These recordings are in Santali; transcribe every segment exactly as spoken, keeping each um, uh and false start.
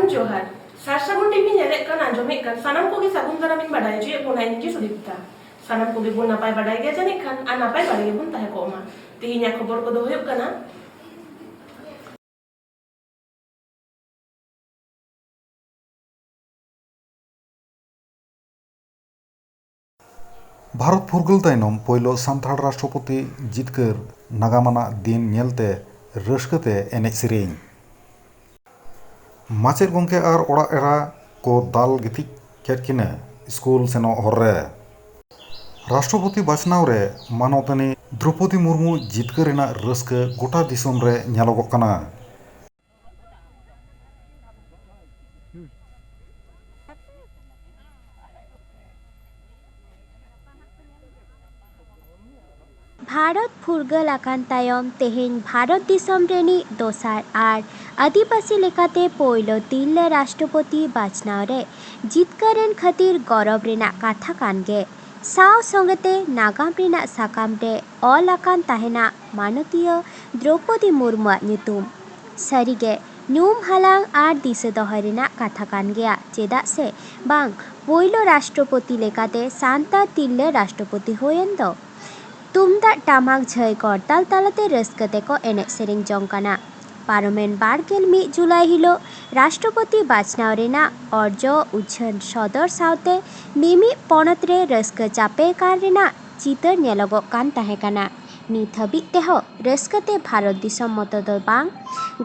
ᱡᱚᱦᱟᱨ᱾ ᱥᱟᱨ ᱥᱟᱹᱜᱩᱱ ᱴᱤᱵᱷᱤ ᱧᱮᱞᱮᱫ ᱠᱟᱱ, ᱟᱸᱡᱚᱢᱮᱫ ᱠᱟᱱ ᱥᱟᱱᱟᱢ ᱠᱚᱜᱮ ᱥᱟᱹᱜᱩᱱ ᱫᱟᱨᱟᱢ ᱤᱧ ᱵᱟᱰᱟᱭ ᱦᱚᱪᱚᱭᱮᱫ ᱵᱚᱱᱟ, ᱤᱧ ᱜᱮ ᱥᱩᱫᱤᱯᱛᱟ᱾ ᱥᱟᱱᱟᱢ ᱠᱚᱜᱮ ᱵᱚᱱ ᱱᱟᱯᱟᱭ ᱵᱟᱰᱟᱭ ᱜᱮᱭᱟ ᱡᱟᱹᱱᱤᱡ ᱠᱷᱟᱱ, ᱟᱨ ᱱᱟᱯᱟᱭ ᱵᱟᱲᱟ ᱜᱮᱵᱚᱱ ᱛᱟᱦᱮᱸ ᱠᱚᱜ ᱢᱟ᱾ ᱛᱮᱦᱮᱧᱟᱜ ᱠᱷᱚᱵᱚᱨ ᱠᱚᱫᱚ ᱦᱩᱭᱩᱜ ᱠᱟᱱᱟ, ᱵᱷᱟᱨᱚᱛ ᱯᱷᱩᱨᱜᱟᱹᱞ ᱛᱟᱭᱱᱚᱢ ᱯᱳᱭᱞᱳ ᱥᱟᱱᱛᱟᱲ ᱨᱟᱥᱴᱨᱚᱯᱚᱛᱤ ᱡᱤᱛᱠᱟᱹᱨ ᱱᱟᱜᱟᱢ ᱟᱱᱟᱜ ᱫᱤᱱ ᱧᱮᱞᱛᱮ ᱨᱟᱹᱥᱠᱟᱹ ᱛᱮ ᱮᱱᱮᱡ ᱥᱮᱨᱮᱧ᱾ ᱢᱟᱪᱮᱫ ᱜᱚᱢᱠᱮ ᱟᱨ ᱚᱲᱟᱜ ᱮᱨᱟ ᱠᱚ ᱫᱟᱞ ᱜᱤᱛᱤᱡ ᱠᱮᱫ ᱠᱤᱱᱟᱹ ᱥᱠᱩᱞ ᱥᱮᱱᱚᱜ ᱦᱚᱨ ᱨᱮ᱾ ᱨᱟᱥᱴᱨᱚᱯᱚᱛᱤ ᱵᱟᱪᱷᱱᱟᱣ ᱨᱮ ᱢᱟᱱᱚᱛᱟᱹᱱᱤ ᱫᱨᱚᱯᱚᱫᱤ ᱢᱩᱨᱢᱩ ᱡᱤᱛᱠᱟᱹᱨ ᱨᱮᱱᱟᱜ ᱨᱟᱹᱥᱠᱟᱹ ᱜᱚᱴᱟ ᱫᱤᱥᱚᱢ ᱨᱮ ᱧᱮᱞᱚᱜᱚᱜ ᱠᱟᱱᱟ᱾ ᱵᱷᱟᱨᱚᱛ ᱯᱷᱩᱨᱜᱟᱹᱞ ᱟᱠᱟᱱ ᱛᱟᱭᱚᱢ ᱛᱮᱦᱮᱧ ᱵᱷᱟᱨᱚᱛ ᱫᱤᱥᱚᱢ ᱨᱤᱱᱤᱡ ᱫᱚᱥᱟᱨ ᱟᱨ ᱟᱹᱫᱤᱵᱟᱹᱥᱤ ᱞᱮᱠᱟᱛᱮ ᱯᱳᱭᱞᱳ ᱛᱤᱨᱞᱟᱹ ᱨᱟᱥᱴᱨᱚᱯᱚᱛᱤ ᱵᱟᱪᱷᱱᱟᱣ ᱨᱮ ᱡᱤᱛᱠᱟᱹᱨ ᱮᱱ ᱠᱷᱟᱹᱛᱤᱨ ᱜᱚᱨᱚᱵᱽ ᱨᱮᱱᱟᱜ ᱠᱟᱛᱷᱟ ᱠᱟᱱ ᱜᱮ᱾ ᱥᱟᱶ ᱥᱚᱸᱜᱮᱛᱮ ᱱᱟᱜᱟᱢ ᱨᱮᱱᱟᱜ ᱥᱟᱠᱟᱢ ᱨᱮ ᱚᱞ ᱟᱠᱟᱱ ᱛᱟᱦᱮᱱᱟ ᱢᱟᱱᱚᱛᱤᱭᱟᱹ ᱫᱨᱚᱯᱚᱫᱤ ᱢᱩᱨᱢᱩᱣᱟᱜ ᱧᱩᱛᱩᱢ᱾ ᱥᱟᱹᱨᱤᱜᱮ ᱧᱩᱢ ᱦᱟᱞᱟᱝ ᱟᱨ ᱫᱤᱥᱟᱹ ᱫᱚᱦᱚᱭ ᱨᱮᱱᱟᱜ ᱠᱟᱛᱷᱟ ᱠᱟᱱ ᱜᱮᱭᱟ, ᱪᱮᱫᱟᱜ ᱥᱮ ᱵᱟᱝ ᱯᱳᱭᱞᱳ ᱨᱟᱥᱴᱨᱚᱯᱚᱛᱤ ᱞᱮᱠᱟᱛᱮ ᱥᱟᱱᱛᱟᱲ ᱛᱤᱨᱞᱟᱹ ᱨᱟᱥᱴᱨᱚᱯᱚᱛᱤ ᱦᱩᱭᱮᱱ ᱫᱚ᱾ ᱛᱩᱢᱫᱟᱜ ᱴᱟᱢᱟᱠ ᱡᱷᱟᱹᱭ ᱠᱚᱨᱛᱟᱞ ᱛᱟᱞᱟᱛᱮ ᱨᱟᱹᱥᱠᱟᱹ ᱛᱮᱠᱚ ᱮᱱᱮᱡ ᱥᱮᱨᱮᱧ ᱡᱚᱝ ᱠᱟᱱᱟ᱾ ᱯᱟᱨᱚᱢᱮᱱ ᱵᱟᱨ ᱜᱮᱞ ᱢᱤᱫ ᱡᱩᱞᱟᱭ ᱦᱤᱞᱳᱜ ᱨᱟᱥᱴᱨᱚᱯᱚᱛᱤ ᱵᱟᱪᱷᱱᱟᱣ ᱨᱮᱱᱟᱜ ᱚᱨᱡᱚ ᱩᱪᱷᱟᱹᱱ ᱥᱚᱫᱚᱨ ᱥᱟᱶᱛᱮ ᱢᱤᱢᱤᱫ ᱯᱚᱱᱚᱛ ᱨᱮ ᱨᱟᱹᱥᱠᱟᱹ ᱪᱟᱯᱮ ᱠᱟᱱ ᱨᱮᱱᱟᱜ ᱪᱤᱛᱟᱹᱨ ᱧᱮᱞᱚᱜᱚᱜ ᱠᱟᱱ ᱛᱟᱦᱮᱸ ᱠᱟᱱᱟ᱾ ᱱᱤᱛ ᱦᱟᱹᱵᱤᱡ ᱛᱮᱦᱚᱸ ᱨᱟᱹᱥᱠᱟᱹ ᱛᱮ ᱵᱷᱟᱨᱚᱛ ᱫᱤᱥᱚᱢ ᱢᱚᱛᱚ ᱫᱚ ᱵᱟᱝ,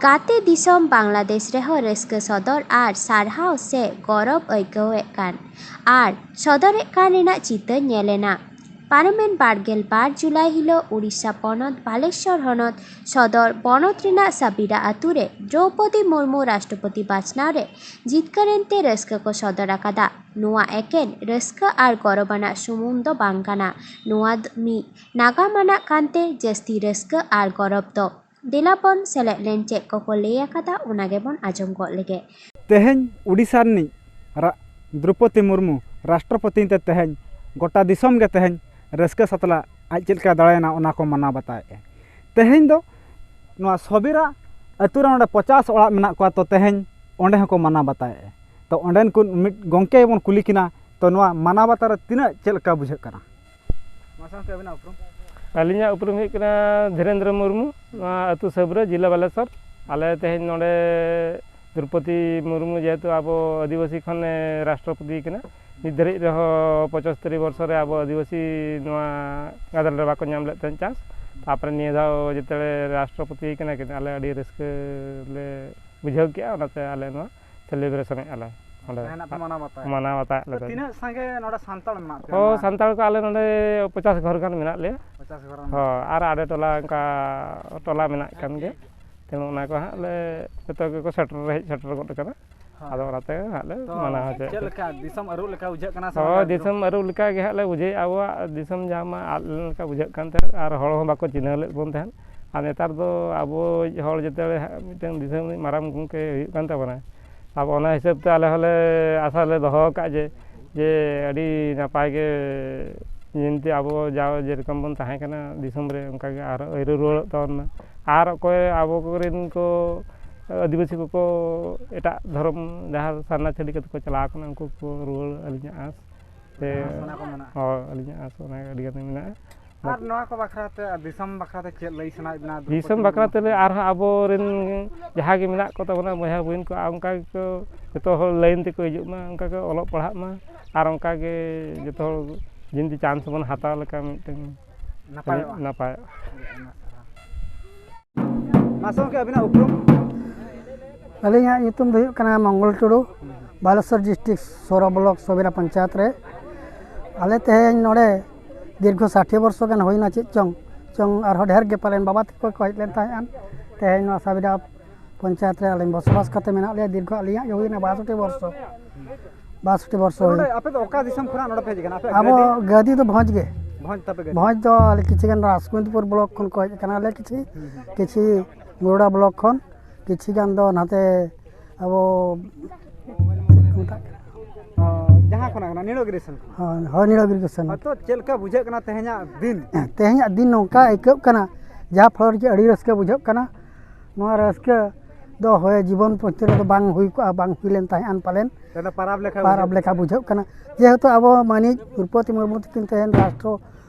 ᱜᱟᱛᱮ ᱫᱤᱥᱚᱢ ᱵᱟᱝᱞᱟᱫᱮᱥ ᱨᱮᱦᱚᱸ ᱨᱟᱹᱥᱠᱟᱹ ᱥᱚᱫᱚᱨ ᱟᱨ ᱥᱟᱨᱦᱟᱣ ᱥᱮ ᱜᱚᱨᱚᱵᱽ ᱟᱹᱭᱠᱟᱹᱣᱮᱫ ᱠᱟᱱ ᱟᱨ ᱥᱚᱫᱚᱨᱮᱫ ᱠᱟᱱ ᱨᱮᱱᱟᱜ ᱪᱤᱛᱟᱹᱨ ᱧᱮᱞ ᱮᱱᱟ᱾ ᱯᱟᱨᱚᱢᱮᱱ ᱵᱟᱨ ᱜᱮᱞ ᱵᱟᱨ ᱡᱩᱞᱟᱭ ᱦᱤᱞᱳᱜ ᱩᱲᱤᱥᱥᱟ ᱯᱚᱱᱚᱛ ᱵᱟᱞᱮᱥᱚᱨ ᱦᱚᱱᱚᱛ ᱥᱚᱫᱚᱨ ᱵᱚᱱᱚᱛ ᱨᱮᱱᱟᱜ ᱥᱟᱵᱤᱨᱟ ᱟᱹᱛᱩ ᱨᱮ ᱫᱨᱚᱣᱯᱚᱫᱤ ᱢᱩᱨᱢᱩ ᱨᱟᱥᱴᱨᱚᱯᱚᱛᱤ ᱵᱟᱪᱷᱱᱟᱣ ᱨᱮ ᱡᱤᱛᱠᱟᱹᱨ ᱮᱱᱛᱮ ᱨᱟᱹᱥᱠᱟᱹ ᱠᱚ ᱥᱚᱫᱚᱨ ᱟᱠᱟᱫᱟ᱾ ᱱᱚᱣᱟ ᱮᱠᱮᱱ ᱨᱟᱹᱥᱠᱟᱹ ᱟᱨ ᱜᱚᱨᱚᱵᱽ ᱟᱱᱟᱜ ᱥᱩᱢᱩᱝ ᱫᱚ ᱵᱟᱝ ᱠᱟᱱᱟ, ᱱᱚᱣᱟ ᱫᱚ ᱢᱤᱫ ᱱᱟᱜᱟᱢ ᱟᱱᱟᱜ ᱠᱟᱱᱛᱮ ᱡᱟᱹᱥᱛᱤ ᱨᱟᱹᱥᱠᱟᱹ ᱟᱨ ᱜᱚᱨᱚᱵᱽ ᱫᱚ᱾ ᱫᱮᱞᱟ ᱵᱚᱱ ᱥᱮᱞᱮᱫ ᱞᱮᱱ ᱪᱮᱫ ᱠᱚᱠᱚ ᱞᱟᱹᱭ ᱟᱠᱟᱫᱟ, ᱚᱱᱟ ᱜᱮᱵᱚᱱ ᱟᱸᱡᱚᱢ ᱜᱚᱫ ᱞᱮᱜᱮ᱾ ᱛᱮᱦᱮᱧ ᱩᱰᱤᱥᱟ ᱨᱤᱱᱤᱡ ᱨᱟ-, ᱫᱨᱚᱯᱚᱫᱤ ᱢᱩᱨᱢᱩ ᱨᱟᱥᱴᱨᱚᱯᱚᱛᱤ ᱛᱮ ᱛᱮᱦᱮᱧ ᱜᱚᱴᱟ ᱫᱤᱥᱚᱢ ᱜᱮ ᱛᱮᱦᱮᱧ ᱨᱟᱹᱥᱠᱟᱹ ᱥᱟᱛᱞᱟ ᱟᱡ ᱪᱮᱫ ᱞᱮᱠᱟ ᱫᱟᱲᱮᱭᱮᱱᱟ ᱚᱱᱟ ᱠᱚ ᱢᱟᱱᱟᱣ ᱵᱟᱛᱟᱣᱮᱫᱼᱟ᱾ ᱛᱮᱦᱮᱧ ᱫᱚ ᱱᱚᱣᱟ ᱥᱚᱵᱤᱨᱟ ᱟᱹᱛᱩ ᱨᱮ ᱱᱚᱰᱮ ᱯᱚᱪᱟᱥ ᱚᱲᱟᱜ ᱢᱮᱱᱟᱜ ᱠᱚᱣᱟ, ᱛᱚ ᱛᱮᱦᱮᱧ ᱚᱸᱰᱮ ᱦᱚᱸᱠᱚ ᱢᱟᱱᱟᱣ ᱵᱟᱛᱟᱣᱮᱫᱼᱟ᱾ ᱛᱚ ᱚᱸᱰᱮᱱ ᱠᱚ ᱢᱤᱫ ᱜᱚᱢᱠᱮ ᱵᱚᱱ ᱠᱩᱞᱤ ᱠᱤᱱᱟ, ᱛᱚ ᱱᱚᱣᱟ ᱢᱟᱱᱟᱣ ᱵᱟᱛᱟᱣ ᱨᱮ ᱛᱤᱱᱟᱹᱜ ᱪᱮᱫ ᱞᱮᱠᱟ ᱵᱩᱡᱷᱟᱹᱜ ᱠᱟᱱᱟ? ᱢᱟᱥᱮ ᱜᱚᱢᱠᱮ ᱟᱹᱵᱤᱱᱟᱜ ᱩᱯᱨᱩᱢ? ᱟᱹᱞᱤᱧᱟᱜ ᱩᱯᱨᱩᱢ ᱦᱩᱭᱩᱜ ᱠᱟᱱᱟ ᱫᱷᱤᱨᱮᱱᱫᱨᱚ ᱢᱩᱨᱢᱩ, ᱱᱚᱣᱟ ᱟᱹᱛᱩ ᱥᱟᱹᱵᱨᱟᱹ, ᱡᱮᱞᱟ ᱵᱟᱞᱮᱥᱚᱨ᱾ ᱟᱞᱮ ᱛᱮᱦᱮᱧ ᱱᱚᱰᱮ ᱫᱨᱚᱯᱚᱫᱤ ᱢᱩᱨᱢᱩ ᱡᱮᱦᱮᱛᱩ ᱟᱵᱚ ᱟᱹᱫᱤᱵᱟᱹᱥᱤ ᱠᱷᱚᱱᱮ ᱨᱟᱥᱴᱨᱚᱯᱚᱛᱤ ᱠᱟᱱᱟ, ᱱᱤᱛ ᱫᱷᱟᱹᱨᱤᱡ ᱨᱮᱦᱚᱸ ᱯᱚᱸᱪᱟᱛᱛᱳᱨ ᱵᱚᱨᱥᱚ ᱨᱮ ᱟᱵᱚ ᱟᱹᱫᱤᱵᱟᱹᱥᱤ ᱱᱚᱣᱟ ᱜᱟᱫᱮᱞ ᱨᱮ ᱵᱟᱠᱚ ᱧᱟᱢ ᱞᱮᱫ ᱛᱟᱦᱮᱸᱫ ᱪᱟᱱᱥ᱾ ᱛᱟᱨᱯᱚᱨᱮ ᱱᱤᱭᱟᱹ ᱫᱷᱟᱣ ᱡᱮᱛᱮ ᱨᱟᱥᱴᱨᱚᱯᱚᱛᱤ ᱠᱟᱱᱟ ᱠᱤᱱ, ᱟᱞᱮ ᱟᱹᱰᱤ ᱨᱟᱹᱥᱠᱟᱹ ᱞᱮ ᱵᱩᱡᱷᱟᱹᱣ ᱠᱮᱜᱼᱟ, ᱚᱱᱟᱛᱮ ᱟᱞᱮ ᱱᱚᱣᱟ ᱥᱮᱞᱤᱵᱨᱮᱥᱚᱱ ᱮᱫᱼᱟ ᱞᱮ ᱱᱚᱰᱮ᱾ ᱛᱮᱦᱮᱧ ᱟᱯᱮ ᱢᱟᱱᱟᱣ ᱵᱟᱛᱟᱣ? ᱢᱟᱱᱟᱣ ᱵᱟᱛᱟᱣ ᱞᱮ ᱛᱚ ᱛᱟᱦᱮᱸᱫ᱾ ᱛᱤᱱᱟᱹᱜ ᱥᱟᱸᱜᱮ ᱱᱚᱰᱮ ᱥᱟᱱᱛᱟᱲ ᱢᱮᱱᱟᱜ ᱯᱮᱭᱟ? ᱦᱚᱸ, ᱱᱚᱣᱟ ᱥᱟᱱᱛᱟᱲ ᱠᱚ ᱟᱞᱮ ᱱᱚᱰᱮ ᱯᱚᱪᱟᱥ ᱜᱷᱚᱨ ᱜᱟᱱ ᱢᱮᱱᱟᱜ ᱞᱮᱭᱟ᱾ ᱯᱚᱪᱟᱥ ᱜᱷᱚᱨ ᱨᱮᱱ? ᱦᱚᱸ, ᱟᱨ ᱟᱰᱮ ᱴᱚᱞᱟ ᱚᱱᱠᱟ ᱴᱚᱞᱟ ᱢᱮᱱᱟᱜ ᱠᱟᱱ ᱜᱮᱭᱟ᱾ ᱛᱮᱢᱚᱱ ᱚᱱᱟ ᱠᱚ ᱦᱟᱸᱜ ᱞᱮ ᱡᱚᱛᱚ ᱜᱮᱠᱚ ᱥᱮᱴᱮᱨ ᱦᱮᱡ ᱥᱮᱴᱮᱨ ᱜᱚᱫ ᱠᱟᱱᱟ᱾ ᱦᱳᱭ᱾ ᱟᱫᱚ ᱚᱱᱟᱛᱮ ᱦᱟᱸᱜ ᱞᱮ ᱛᱚ ᱢᱟᱱᱟᱣ ᱦᱚᱪᱚᱭᱮᱫᱼᱟ᱾ ᱪᱮᱫ ᱞᱮᱠᱟ ᱫᱤᱥᱚᱢ ᱟᱹᱨᱩ ᱞᱮᱠᱟ ᱵᱩᱡᱷᱟᱹᱜ ᱠᱟᱱᱟ ᱥᱮ ᱦᱳᱭ, ᱵᱟᱝᱟ? ᱫᱤᱥᱚᱢ ᱟᱹᱨᱩ ᱞᱮᱠᱟ ᱜᱮ ᱦᱟᱸᱜ ᱞᱮ ᱵᱩᱡᱷᱟᱹᱣᱮᱫᱼᱟ᱾ ᱟᱵᱚᱣᱟᱜ ᱫᱤᱥᱚᱢ ᱡᱟᱦᱟᱸ ᱢᱟ ᱟᱫ ᱞᱮᱠᱟ ᱵᱩᱡᱷᱟᱹᱜ ᱠᱟᱱ ᱛᱟᱦᱮᱸᱫ, ᱟᱨ ᱦᱚᱲ ᱦᱚᱸ ᱵᱟᱠᱚ ᱪᱤᱱᱦᱟᱹᱣ ᱞᱮᱫ ᱵᱚᱱ ᱛᱟᱦᱮᱸᱫ᱾ ᱟᱨ ᱱᱮᱛᱟᱨ ᱫᱚ ᱟᱵᱚᱭᱤᱡ ᱦᱚᱲ ᱡᱮᱛᱮ ᱦᱟᱸᱜ ᱢᱤᱫᱴᱟᱝ ᱫᱤᱥᱚᱢ ᱨᱤᱱᱤᱡ ᱢᱟᱨᱟᱝ ᱜᱚᱢᱠᱮ ᱦᱩᱭᱩᱜ ᱠᱟᱱ ᱛᱟᱵᱚᱱᱟ, ᱟᱵᱚ ᱚᱱᱟ ᱦᱤᱥᱟᱹᱵ ᱛᱮ ᱟᱞᱮ ᱦᱚᱸᱞᱮ ᱟᱥᱟ ᱞᱮ ᱫᱚᱦᱚ ᱟᱠᱟᱫ ᱡᱮ, ᱡᱮ ᱟᱹᱰᱤ ᱱᱟᱯᱟᱭ ᱜᱮ ᱡᱤᱱᱛᱤ ᱟᱵᱚ ᱡᱟᱣ ᱡᱮᱨᱚᱠᱚᱢ ᱵᱚᱱ ᱛᱟᱦᱮᱸ ᱠᱟᱱᱟ ᱫᱤᱥᱚᱢ ᱨᱮ, ᱚᱱᱠᱟ ᱜᱮ ᱟᱨᱦᱚᱸ ᱟᱹᱨᱩ ᱨᱩᱣᱟᱹᱲᱚᱜ ᱛᱟᱵᱚᱱ ᱢᱟ᱾ ᱟᱨ ᱚᱠᱚᱭ ᱟᱵᱚ ᱠᱚᱨᱮᱱ ᱠᱚ ᱟᱹᱫᱤᱵᱟᱹᱥᱤ ᱠᱚᱠᱚ ᱮᱴᱟᱜ ᱫᱷᱚᱨᱚᱢ ᱡᱟᱦᱟᱸ ᱥᱟᱨᱱᱟ ᱪᱷᱟᱹᱰᱤ ᱠᱟᱛᱮ ᱠᱚ ᱪᱟᱞᱟᱣ ᱠᱟᱱᱟ, ᱩᱱᱠᱩ ᱠᱚ ᱨᱩᱣᱟᱹᱲ ᱟᱹᱞᱤᱧᱟᱜ ᱟᱸᱥ᱾ ᱥᱮ ᱚᱱᱟ ᱠᱚ ᱢᱮᱱᱟᱜᱼᱟ᱾ ᱦᱳᱭ, ᱟᱹᱞᱤᱧᱟᱜ ᱟᱸᱥ ᱚᱱᱟ ᱜᱮ ᱟᱹᱰᱤ ᱜᱟᱱ ᱢᱮᱱᱟᱜᱼᱟ᱾ ᱟᱨ ᱱᱚᱣᱟ ᱠᱚ ᱵᱟᱠᱷᱨᱟ ᱛᱮ, ᱟᱨ ᱫᱤᱥᱚᱢ ᱵᱟᱠᱷᱨᱟ ᱛᱮ ᱪᱮᱫ ᱞᱟᱹᱭ ᱥᱟᱱᱟᱭᱮᱫ ᱵᱮᱱᱟ? ᱫᱤᱥᱚᱢ ᱫᱨᱳᱯᱚᱫᱤ ᱵᱟᱠᱷᱨᱟ ᱢᱩᱨᱢᱩ? ᱛᱮᱞᱮ ᱟᱨᱦᱚᱸ ᱟᱵᱚᱨᱮᱱ ᱡᱟᱦᱟᱸ ᱜᱮ ᱢᱮᱱᱟᱜ ᱠᱚ ᱛᱟᱵᱚᱱᱟ, ᱵᱚᱭᱦᱟ ᱵᱩᱦᱤᱱ ᱠᱚ, ᱟᱨ ᱚᱱᱠᱟ ᱜᱮᱠᱚ ᱡᱚᱛᱚ ᱦᱚᱲ ᱞᱟᱭᱤᱱ ᱛᱮᱠᱚ ᱦᱤᱡᱩᱜ ᱢᱟ, ᱚᱱᱠᱟ ᱜᱮ ᱚᱞᱚᱜ ᱯᱟᱲᱦᱟᱜ ᱢᱟ, ᱟᱨ ᱚᱱᱠᱟ ᱜᱮ ᱡᱚᱛᱚ ᱦᱚᱲ ᱡᱤᱱᱛᱤ ᱪᱟᱱᱥ ᱵᱚᱱ ᱦᱟᱛᱟᱣ ᱞᱮᱠᱟ ᱢᱤᱫᱴᱮᱱ ᱱᱟᱯᱟᱭᱚᱜᱼᱟ᱾ ᱱᱟᱯᱟᱭᱚᱜᱼᱟ᱾ ᱟᱹᱰᱤ ᱟᱭᱢᱟ ᱥᱟᱨᱦᱟᱣ᱾ ᱢᱟᱥᱮ ᱜᱚᱢᱠᱮ, ᱟᱹᱵᱤᱱᱟᱜ ᱩᱯᱨᱩᱢ? ᱟᱹᱞᱤᱧᱟᱜ ᱧᱩᱛᱩᱢ ᱫᱚ ᱦᱩᱭᱩᱜ ᱠᱟᱱᱟ ᱢᱚᱝᱜᱚᱞ ᱴᱩᱰᱩ, ᱵᱟᱞᱮᱥᱚᱨ ᱰᱤᱥᱴᱨᱤᱠᱴ ᱥᱚᱨᱟ ᱵᱞᱚᱠ ᱥᱚᱵᱤᱨᱟ ᱯᱚᱧᱪᱟᱭᱮᱛ ᱨᱮ᱾ ᱟᱞᱮ ᱛᱮᱦᱮᱧ ᱱᱚᱰᱮ ᱫᱤᱨᱜᱷᱚ ᱥᱟᱴᱷᱤ ᱵᱚᱨᱥᱚ ᱜᱟᱱ ᱦᱩᱭᱱᱟ, ᱪᱮᱫ ᱪᱚᱝ, ᱪᱚᱝ ᱟᱨᱦᱚᱸ ᱰᱷᱮᱨ ᱜᱮ ᱯᱟᱞᱮᱱ ᱵᱟᱵᱟ ᱛᱟᱠᱚ ᱠᱚ ᱦᱮᱡ ᱞᱮᱱ ᱛᱟᱦᱮᱸᱫ᱾ ᱛᱮᱦᱮᱧ ᱱᱚᱣᱟ ᱥᱟᱵᱤᱨᱟ ᱯᱚᱧᱪᱟᱭᱮᱛ ᱨᱮ ᱟᱞᱮ ᱵᱚᱥᱚᱵᱟᱥ ᱠᱟᱛᱮ ᱢᱮᱱᱟᱜ ᱞᱮᱭᱟ᱾ ᱫᱤᱨᱜᱷᱚ ᱟᱞᱤᱧᱟᱜ ᱜᱮ ᱦᱩᱭᱱᱟ ᱵᱟᱥᱚᱴᱴᱤ ᱵᱚᱨᱥᱚ᱾ ᱵᱟᱥᱚᱴᱴᱤ ᱵᱚᱨᱥᱚ ᱛᱚ ᱱᱚᱰᱮ ᱦᱩᱭᱱᱟ᱾ ᱟᱯᱮ ᱫᱚ ᱚᱠᱟ ᱫᱤᱥᱚᱢ ᱠᱷᱚᱱᱟᱜ ᱱᱚᱰᱮ ᱯᱮ ᱦᱮᱡ ᱟᱠᱟᱱᱟ? ᱟᱯᱮᱭᱟᱜ ᱟᱵᱚ ᱜᱟᱹᱰᱤ? ᱜᱟᱹᱫᱤ ᱫᱚ ᱵᱷᱚᱸᱡᱽ ᱜᱮ᱾ ᱵᱷᱚᱸᱡᱽ ᱛᱟᱯᱮ ᱜᱟᱹᱰᱤ? ᱵᱷᱚᱸᱡᱽ ᱫᱚ ᱟᱞᱮ ᱠᱤᱪᱷᱩ ᱜᱟᱱ ᱨᱟᱡᱽᱠᱩᱱᱫᱽᱯᱩᱨ ᱵᱞᱚᱠ ᱠᱷᱚᱱ ᱠᱚ ᱦᱮᱡ ᱟᱠᱟᱱᱟ᱾ ᱟᱞᱮ ᱠᱤᱪᱷᱩ, ᱦᱩᱸ, ᱦᱩᱸ᱾ ᱠᱤᱪᱷᱩ ᱢᱩᱨᱰᱟ ᱵᱞᱚᱠ ᱠᱷᱚᱱ, ᱠᱤᱪᱷᱩ ᱜᱟᱱ ᱫᱚ ᱱᱟᱛᱮ ᱟᱵᱚ ᱪᱮᱫ ᱠᱚ ᱢᱮᱛᱟᱜ ᱠᱟᱱᱟ? ᱚ, ᱡᱟᱦᱟᱸ ᱠᱷᱚᱱᱟᱜ ᱠᱟᱱᱟ, ᱱᱤᱲᱚᱜᱤᱨᱤ ᱥᱮᱱ ᱠᱷᱚᱱᱟᱜ? ᱦᱳᱭ, ᱦᱳᱭ, ᱱᱤᱲᱚᱜᱤᱨᱤ ᱥᱮᱱ᱾ ᱦᱳᱭ, ᱛᱚ ᱪᱮᱫ ᱞᱮᱠᱟ ᱵᱩᱡᱷᱟᱹᱜ ᱠᱟᱱᱟ ᱛᱮᱦᱮᱧᱟᱜ ᱫᱤᱱ? ᱛᱮᱦᱮᱧᱟᱜ ᱫᱤᱱ ᱱᱚᱝᱠᱟ ᱟᱹᱭᱠᱟᱹᱜ ᱠᱟᱱᱟ, ᱡᱟᱦᱟᱸ ᱯᱷᱚᱞᱚ ᱨᱮᱜᱮ ᱟᱹᱰᱤ ᱨᱟᱹᱥᱠᱟᱹ ᱵᱩᱡᱷᱟᱹᱜ ᱠᱟᱱᱟ᱾ ᱱᱚᱣᱟ ᱨᱟᱹᱥᱠᱟᱹ ᱫᱚ ᱦᱳᱭ ᱡᱤᱵᱚᱱ ᱯᱩᱛᱷᱤ ᱨᱮᱫᱚ ᱵᱟᱝ ᱦᱩᱭ ᱠᱚᱜᱼᱟ, ᱵᱟᱝ ᱦᱩᱭ ᱞᱮᱱ ᱛᱟᱦᱮᱸᱫ ᱯᱟᱞᱮᱱ᱾ ᱛᱟᱦᱞᱮ ᱯᱟᱨᱟᱵᱽ ᱞᱮᱠᱟ ᱯᱟᱨᱟᱵᱽ ᱵᱩᱡᱷᱟᱹᱜ ᱞᱮᱠᱟ ᱵᱩᱡᱷᱟᱹᱜ ᱠᱟᱱᱟ᱾ ᱡᱮᱦᱮᱛᱩ ᱟᱵᱚ ᱢᱟᱹᱱᱤᱡ ᱫᱨᱚᱯᱚᱫᱤ ᱢᱩᱨᱢᱩ ᱛᱟᱹᱠᱤᱱ ᱛᱮᱦᱮᱧ ᱨᱟᱥᱴᱨᱚ,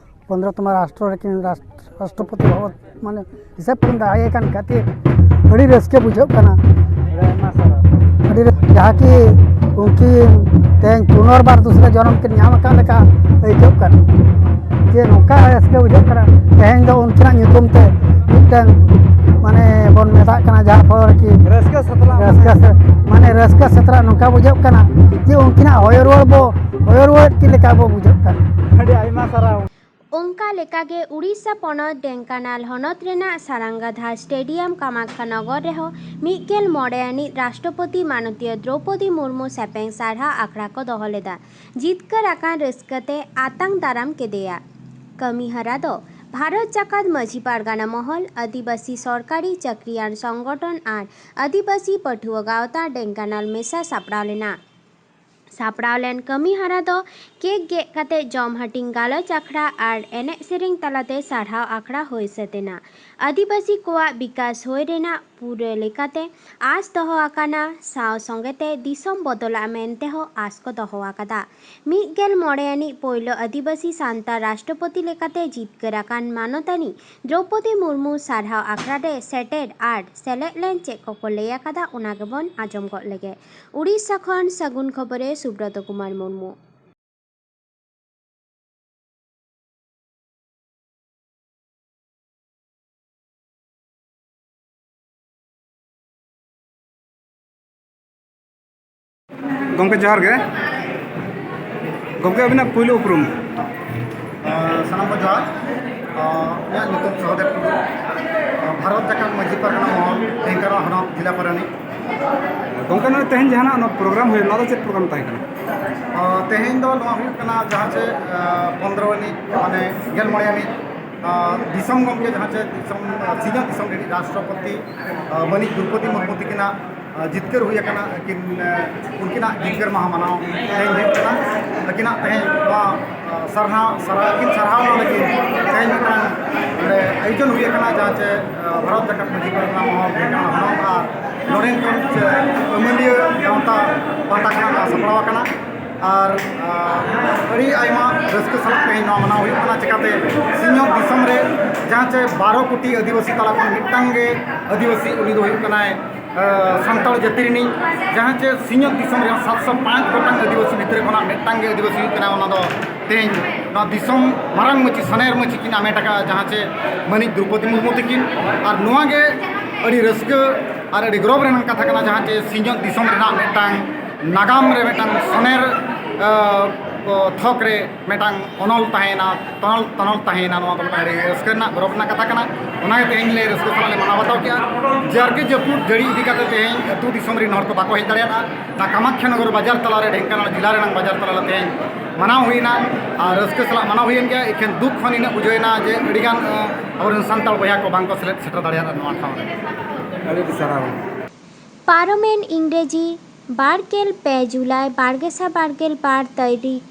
ᱯᱚᱱᱫᱽᱨᱚ ᱛᱚᱢᱟ ᱨᱟᱥᱴᱨᱚ ᱨᱮᱠᱤᱱ ᱨᱟᱥ-, ᱨᱟᱥᱴᱨᱚᱯᱚᱛᱤ ᱵᱷᱟᱵᱚᱛ ᱢᱟᱱᱮ ᱦᱤᱥᱟᱹᱵ ᱠᱤᱱ ᱫᱟᱲᱮᱭᱟᱭ ᱠᱟᱱ ᱠᱷᱟᱹᱛᱤᱨ ᱟᱹᱰᱤ ᱨᱟᱹᱥᱠᱟᱹ ᱵᱩᱡᱷᱟᱹᱜ ᱠᱟᱱᱟ᱾ ᱟᱹᱰᱤ ᱨᱟᱹᱥᱠᱟᱹ, ᱡᱟᱦᱟᱸ ᱠᱤ ᱩᱱᱠᱤᱱ ᱛᱮᱦᱮᱧ ᱯᱩᱱᱚᱨᱵᱟᱨ ᱫᱩᱥᱨᱟ ᱡᱚᱱᱚᱢ ᱠᱤᱱ ᱧᱟᱢ ᱟᱠᱟᱫ ᱞᱮᱠᱟ ᱟᱹᱭᱠᱟᱹᱜ ᱠᱟᱱᱟ᱾ ᱡᱮ ᱱᱚᱝᱠᱟ ᱨᱟᱹᱥᱠᱟᱹ ᱵᱩᱡᱷᱟᱹᱜ ᱠᱟᱱᱟ, ᱛᱮᱦᱮᱧ ᱫᱚ ᱩᱱᱠᱤᱱᱟᱜ ᱧᱩᱛᱩᱢ ᱛᱮ ᱢᱤᱫᱴᱟᱝ ᱢᱟᱱᱮ ᱵᱚᱱ ᱢᱮᱛᱟᱜ ᱠᱟᱱᱟ, ᱡᱟᱦᱟᱸ ᱯᱷᱚᱞᱚ ᱨᱮᱠᱤ ᱨᱟᱹᱥᱠᱟᱹ ᱥᱟᱛᱞᱟᱜ ᱨᱟᱹᱥᱠᱟᱹ ᱥᱮ-, ᱢᱟᱱᱮ ᱨᱟᱹᱥᱠᱟᱹ ᱥᱟᱛᱞᱟᱜ ᱱᱚᱝᱠᱟ ᱵᱩᱡᱷᱟᱹᱜ ᱠᱟᱱᱟ ᱡᱮ ᱩᱱᱠᱤᱱᱟᱜ ᱦᱚᱭᱚ ᱨᱩᱣᱟᱹᱲ ᱵᱚ, ᱦᱚᱭᱚ ᱨᱩᱣᱟᱹᱲ ᱠᱤᱱ ᱞᱮᱠᱟ ᱵᱚ ᱵᱩᱡᱷᱟᱹᱜ ᱠᱟᱱᱟ᱾ ᱟᱹᱰᱤ ᱟᱭᱢᱟ ᱥᱟᱨᱦᱟᱣ᱾ ᱚᱱᱠᱟ ᱞᱮᱠᱟᱜᱮ ᱩᱲᱤᱥᱥᱟ ᱯᱚᱱᱚᱛ ᱰᱷᱮᱝᱠᱟᱱᱟᱞ ᱦᱚᱱᱚᱛ ᱨᱮᱱᱟᱜ ᱥᱟᱨᱟᱝᱜᱟᱫᱷᱟ ᱥᱴᱮᱰᱤᱭᱟᱢ ᱠᱟᱢᱟᱠᱠᱷᱟ ᱱᱚᱜᱚᱨ ᱨᱮᱦᱚᱸ ᱢᱤᱫ ᱜᱮᱞ ᱢᱚᱬᱮ ᱟᱹᱱᱤᱡ ᱨᱟᱥᱴᱨᱚᱯᱚᱛᱤ ᱢᱟᱱᱚᱛᱤᱭᱟᱹ ᱫᱨᱚᱣᱯᱚᱫᱤ ᱢᱩᱨᱢᱩ ᱥᱮᱯᱮᱝ ᱥᱟᱨᱦᱟᱣ ᱟᱠᱷᱲᱟ ᱠᱚ ᱫᱚᱦᱚ ᱞᱮᱫᱟ᱾ ᱡᱤᱛᱠᱟᱹᱨ ᱟᱠᱟᱱ ᱨᱟᱹᱥᱠᱟᱹ ᱛᱮ ᱟᱛᱟᱝ ᱫᱟᱨᱟᱢ ᱠᱮᱫᱮᱭᱟ᱾ ᱠᱟᱹᱢᱤ ᱦᱚᱨᱟ ᱫᱚ ᱵᱷᱟᱨᱚᱛ ᱡᱟᱠᱟᱛ ᱢᱟᱹᱡᱷᱤ ᱯᱟᱨᱜᱟᱱᱟ ᱢᱚᱦᱚᱞ, ᱟᱹᱫᱤᱵᱟᱹᱥᱤ ᱥᱚᱨᱠᱟᱨᱤ ᱪᱟᱹᱠᱨᱤᱭᱟᱱ ᱥᱚᱝᱜᱚᱴᱷᱚᱱ ᱟᱨ ᱟᱹᱫᱤᱵᱟᱹᱥᱤ ᱯᱟᱹᱴᱷᱩᱣᱟᱹ ᱜᱟᱶᱛᱟ ᱰᱷᱮᱝᱠᱟᱱᱟᱞ ᱢᱮᱥᱟ ᱥᱟᱯᱲᱟᱣ ᱞᱮᱱᱟ᱾ ᱥᱟᱯᱲᱟᱣ ᱞᱮᱱ ᱠᱟᱹᱢᱤ ᱦᱚᱨᱟ ᱫᱚ ᱠᱮᱠ ᱜᱮᱫ ᱠᱟᱛᱮ ᱡᱚᱢ ᱦᱟᱹᱴᱤᱧ, ᱜᱟᱞᱚᱪ ᱟᱠᱷᱲᱟ ᱟᱨ ᱮᱱᱮᱡ ᱥᱮᱨᱮᱧ ᱛᱟᱞᱟᱛᱮ ᱥᱟᱨᱦᱟᱣ ᱟᱠᱷᱲᱟ ᱦᱩᱭ ᱥᱟᱹᱛ ᱮᱱᱟ᱾ ᱟᱹᱫᱤᱵᱟᱹᱥᱤ ᱠᱚᱣᱟᱜ ᱵᱤᱠᱟᱥ ᱦᱩᱭ ᱨᱮᱱᱟᱜ ᱯᱩᱨᱟᱹ ᱞᱮᱠᱟᱛᱮ ᱟᱸᱥ ᱫᱚᱦᱚ ᱟᱠᱟᱱᱟ, ᱥᱟᱶ ᱥᱚᱸᱜᱮ ᱛᱮ ᱫᱤᱥᱚᱢ ᱵᱚᱫᱚᱞᱚᱜᱼᱟ ᱢᱮᱱᱛᱮ ᱦᱚᱸ ᱟᱸᱥ ᱠᱚ ᱫᱚᱦᱚ ᱟᱠᱟᱫᱟ᱾ ᱢᱤᱫ ᱜᱮᱞ ᱢᱚᱬᱮ ᱟᱹᱱᱤᱡ ᱯᱳᱭᱞᱳ ᱟᱹᱫᱤᱵᱟᱹᱥᱤ ᱥᱟᱱᱛᱟᱲ ᱨᱟᱥᱴᱨᱚᱯᱚᱛᱤ ᱞᱮᱠᱟᱛᱮ ᱡᱤᱛᱠᱟᱹᱨ ᱟᱠᱟᱱ ᱢᱟᱱᱚᱛᱟᱱᱤ ᱫᱨᱚᱣᱯᱚᱫᱤ ᱢᱩᱨᱢᱩ ᱥᱟᱨᱦᱟᱣ ᱟᱠᱷᱲᱟ ᱨᱮ ᱥᱮᱴᱮᱨ ᱟᱨ ᱥᱮᱞᱮᱫ ᱞᱮᱱ ᱪᱮᱫ ᱠᱚᱠᱚ ᱞᱟᱹᱭ ᱟᱠᱟᱫᱟ, ᱚᱱᱟ ᱜᱮᱵᱚᱱ ᱟᱸᱡᱚᱢ ᱜᱚᱫ ᱞᱮᱜᱮ᱾ ᱩᱲᱤᱥᱥᱟ ᱠᱷᱚᱱ ᱥᱟᱹᱜᱩᱱ ᱠᱷᱚᱵᱚᱨᱮ ᱥᱩᱵᱨᱚᱛᱚ ᱠᱩᱢᱟᱨ ᱢᱩᱨᱢᱩ᱾ ᱜᱚᱢᱠᱮ, ᱡᱚᱦᱟᱨ ᱜᱮ᱾ ᱜᱚᱢᱠᱮ, ᱟᱹᱵᱤᱱᱟᱜ ᱯᱩᱭᱞᱩ ᱩᱯᱨᱩᱢ? ᱟᱸ, ᱥᱟᱱᱟᱢ ᱠᱚ ᱡᱚᱦᱟᱨ᱾ ᱟᱸ, ᱤᱧᱟᱹᱜ ᱧᱩᱛᱩᱢ ᱥᱚᱦᱚᱫᱮᱵ ᱴᱩᱰᱩ᱾ ᱟᱸ, ᱵᱷᱟᱨᱚᱛ ᱡᱟᱠᱟᱛ ᱢᱟᱹᱡᱷᱤ ᱯᱟᱨᱜᱟᱱᱟ ᱢᱚᱦᱚᱞ, ᱰᱷᱮᱝᱠᱟᱱᱟᱞ ᱦᱚᱱᱚᱛ, ᱡᱮᱞᱟ ᱯᱟᱨᱟᱱᱤᱠ᱾ ᱜᱚᱢᱠᱮ, ᱱᱚᱰᱮ ᱛᱮᱦᱮᱧ ᱡᱟᱦᱟᱱᱟᱜ ᱱᱚᱣᱟ ᱯᱨᱳᱜᱨᱟᱢ ᱦᱩᱭᱩᱜ, ᱱᱚᱣᱟ ᱫᱚ ᱪᱮᱫ ᱯᱨᱳᱜᱨᱟᱢ ᱛᱟᱦᱮᱸ ᱠᱟᱱᱟ? ᱟᱸ, ᱛᱮᱦᱮᱧ ᱫᱚ ᱱᱚᱣᱟ ᱦᱩᱭᱩᱜ ᱠᱟᱱᱟ ᱡᱟᱦᱟᱸ ᱪᱮ, ᱟᱸ, ᱯᱚᱱᱫᱽᱨᱚ ᱟᱹᱱᱤᱡ, ᱢᱟᱱᱮ ᱜᱮᱞ ᱢᱚᱬᱮ ᱟᱹᱱᱤᱡ, ᱟᱸ, ᱫᱤᱥᱚᱢ ᱜᱚᱢᱠᱮ ᱡᱟᱦᱟᱸ ᱪᱮ ᱫᱤᱥᱚᱢ, ᱟᱸ, ᱥᱤᱧᱚᱛ ᱫᱤᱥᱚᱢ ᱨᱤᱱᱤᱡ ᱨᱟᱥᱴᱨᱚᱯᱚᱛᱤ, ᱟᱸ, ᱢᱟᱹᱱᱤᱡ ᱫᱨᱚᱣᱯᱚᱫᱤ ᱢᱩᱨᱢᱩ ᱛᱤᱠᱤᱱᱟᱜ ᱡᱤᱛᱠᱟᱹᱨ ᱦᱩᱭ ᱟᱠᱟᱱᱟ᱾ ᱟᱹᱠᱤᱱ, ᱮ, ᱩᱱᱠᱤᱱᱟᱜ ᱡᱤᱛᱠᱟᱹᱨ ᱢᱟᱦᱟ ᱢᱟᱱᱟᱣ ᱛᱮᱦᱮᱧ ᱦᱩᱭᱩᱜ ᱠᱟᱱᱟ᱾ ᱟᱹᱠᱤᱱᱟᱜ ᱛᱮᱦᱮᱧ ᱱᱚᱣᱟ, ᱮ, ᱥᱟᱨᱦᱟᱣ, ᱥᱟᱨᱦᱟᱣ, ᱟᱹᱠᱤᱱ ᱥᱟᱨᱦᱟᱣ ᱱᱚᱰᱮ ᱜᱮ ᱛᱮᱦᱮᱧ ᱢᱤᱫᱴᱟᱝ ᱱᱚᱰᱮ ᱟᱭᱳᱡᱚᱱ ᱦᱩᱭ ᱟᱠᱟᱱᱟ, ᱡᱟᱦᱟᱸ ᱪᱮ, ᱮ, ᱵᱷᱟᱨᱚᱛ ᱡᱟᱠᱟᱛ ᱢᱟᱹᱡᱷᱤ ᱯᱟᱨᱜᱟᱱᱟ ᱢᱚᱦᱚᱞ, ᱰᱷᱮᱱᱠᱟᱲ ᱦᱚᱱᱚᱛ ᱟᱨ ᱱᱚᱰᱮᱱ ᱠᱷᱚᱱ ᱪᱮ ᱟᱹᱢᱟᱹᱞᱤᱭᱟᱹ ᱜᱟᱶᱛᱟ ᱯᱟᱦᱴᱟ ᱠᱷᱚᱱᱟᱜ ᱱᱚᱣᱟ ᱥᱟᱯᱲᱟᱣ ᱟᱠᱟᱱᱟ᱾ ᱟᱨ, ᱟ, ᱟᱹᱰᱤ ᱟᱭᱢᱟ ᱨᱟᱹᱥᱠᱟᱹ ᱥᱟᱞᱟᱜ ᱛᱮᱦᱮᱧ ᱱᱚᱣᱟ ᱢᱟᱱᱟᱣ ᱦᱩᱭᱩᱜ ᱠᱟᱱᱟ᱾ ᱪᱤᱠᱟᱹᱛᱮ ᱥᱤᱧᱚᱛ ᱫᱤᱥᱚᱢ ᱨᱮ ᱡᱟᱦᱟᱸ ᱪᱮ ᱵᱟᱨᱚ ᱠᱳᱴᱤ ᱟᱹᱫᱤᱵᱟᱹᱥᱤ ᱛᱟᱞᱟ ᱠᱷᱚᱱ ᱢᱤᱫᱴᱟᱝ ᱜᱮ ᱟᱹᱫᱤᱵᱟᱹᱥᱤ, ᱩᱱᱤ ᱫᱚ ᱦᱩᱭᱩᱜ ᱠᱟᱱᱟᱭ, ᱟ, ᱥᱟᱱᱛᱟᱲ ᱡᱟᱹᱛᱤ ᱨᱤᱱᱤᱡ᱾ ᱡᱟᱦᱟᱸ ᱪᱮ ᱥᱤᱧᱚᱛ ᱫᱤᱥᱚᱢ ᱨᱮ ᱥᱟᱛᱥᱚ ᱯᱟᱸᱪ ᱜᱚᱴᱟᱝ ᱟᱹᱫᱤᱵᱟᱹᱥᱤ ᱵᱷᱤᱛᱨᱤ ᱠᱷᱚᱱᱟᱜ ᱢᱤᱫᱴᱟᱝ ᱜᱮ ᱟᱹᱫᱤᱵᱟᱹᱥᱤ ᱦᱩᱭᱩᱜ ᱠᱟᱱᱟ᱾ ᱚᱱᱟ ᱫᱚ ᱛᱮᱦᱮᱧ ᱱᱚᱣᱟ ᱫᱤᱥᱚᱢ ᱢᱟᱨᱟᱝ ᱢᱟᱹᱪᱤ, ᱥᱚᱱᱮᱨ ᱢᱟᱹᱪᱤ ᱠᱤᱱ ᱟᱢᱮᱴ ᱟᱠᱟᱫᱼᱟ, ᱡᱟᱦᱟᱸ ᱪᱮ ᱢᱟᱹᱱᱤᱡ ᱫᱨᱚᱣᱯᱚᱫᱤ ᱢᱩᱨᱢᱩ ᱛᱟᱹᱠᱤᱱ᱾ ᱟᱨ ᱱᱚᱣᱟ ᱜᱮ ᱟᱹᱰᱤ ᱨᱟᱹᱥᱠᱟᱹ ᱟᱨ ᱟᱹᱰᱤ ᱜᱚᱨᱚᱵᱽ ᱨᱮᱱᱟᱜ ᱠᱟᱛᱷᱟ ᱠᱟᱱᱟ, ᱡᱟᱦᱟᱸ ᱪᱮ ᱥᱤᱧᱚᱛ ᱫᱤᱥᱚᱢ ᱨᱮᱱᱟᱜ ᱢᱤᱫᱴᱟᱝ ᱱᱟᱜᱟᱢ ᱨᱮ ᱢᱤᱫᱴᱟᱝ ᱥᱚᱱᱮᱨ, ᱟ, ᱛᱷᱚᱠ ᱨᱮ ᱢᱤᱫᱴᱟᱝ ᱚᱱᱚᱞ ᱛᱟᱦᱮᱸᱭᱮᱱᱟ, ᱛᱚᱱᱚᱞ, ᱛᱚᱱᱚᱞ ᱛᱟᱦᱮᱸᱭᱮᱱᱟ᱾ ᱱᱚᱣᱟ ᱫᱚ ᱢᱤᱫᱴᱟᱝ ᱟᱹᱰᱤ ᱨᱟᱹᱥᱠᱟᱹ ᱨᱮᱱᱟᱜ, ᱜᱚᱨᱚᱵᱽ ᱨᱮᱱᱟᱜ ᱠᱟᱛᱷᱟ ᱠᱟᱱᱟ᱾ ᱚᱱᱟᱜᱮ ᱛᱮᱦᱮᱧ ᱞᱮ ᱨᱟᱹᱥᱠᱟᱹ ᱥᱟᱞᱟᱜ ᱞᱮ ᱢᱟᱱᱟᱣ ᱵᱟᱛᱟᱣ ᱠᱮᱫᱼᱟ᱾ ᱡᱟᱨᱜᱮ ᱡᱟᱹᱯᱩᱫ ᱡᱟᱹᱲᱤ ᱤᱫᱤ ᱠᱟᱛᱮ ᱛᱮᱦᱮᱧ ᱟᱹᱛᱩ ᱫᱤᱥᱚᱢ ᱨᱮᱱ ᱦᱚᱲ ᱠᱚ ᱵᱟᱠᱚ ᱦᱮᱡ ᱫᱟᱲᱮᱭᱟᱫᱼᱟ᱾ ᱚᱱᱟ ᱠᱟᱢᱟᱠᱠᱷᱟ ᱱᱚᱜᱚᱨ ᱵᱟᱡᱟᱨ ᱛᱟᱞᱟᱨᱮ, ᱰᱷᱮᱱᱠᱟᱱᱟᱜ ᱡᱮᱞᱟ ᱨᱮᱱᱟᱜ ᱵᱟᱡᱟᱨ ᱛᱟᱞᱟ ᱨᱮ ᱛᱮᱦᱮᱧ ᱢᱟᱱᱟᱣ ᱦᱩᱭᱮᱱᱟ ᱟᱨ ᱨᱟᱹᱥᱠᱟᱹ ᱥᱟᱞᱟᱜ ᱢᱟᱱᱟᱣ ᱦᱩᱭᱮᱱ ᱜᱮᱭᱟ᱾ ᱮᱠᱷᱮᱱ ᱫᱩᱠ ᱠᱷᱚᱱ ᱤᱱᱟᱹᱜ ᱵᱩᱡᱷᱟᱹᱣᱮᱱᱟ ᱡᱮ ᱟᱹᱰᱤᱜᱟᱱ, ᱟ, ᱟᱵᱚᱨᱮᱱ ᱥᱟᱱᱛᱟᱲ ᱵᱚᱭᱦᱟ ᱠᱚ ᱵᱟᱝᱠᱚ ᱥᱮᱞᱮᱫ ᱥᱮᱴᱮᱨ ᱫᱟᱲᱮᱭᱟᱫᱟ ᱱᱚᱣᱟ ᱴᱷᱟᱶ ᱨᱮ᱾ ᱟᱹᱰᱤ ᱟᱹᱰᱤ ᱥᱟᱨᱦᱟᱣ᱾ ᱯᱟᱨᱚᱢᱮᱱ ᱤᱝᱨᱮᱡᱤ ᱵᱟᱨ ᱜᱮᱞ ᱯᱮ ᱡᱩᱞᱟᱭ ᱵᱟᱨ ᱜᱮᱥᱟᱭ ᱵᱟᱨ ᱜᱮᱞ ᱵᱟᱨ ᱛᱟᱹᱨᱤᱠᱷ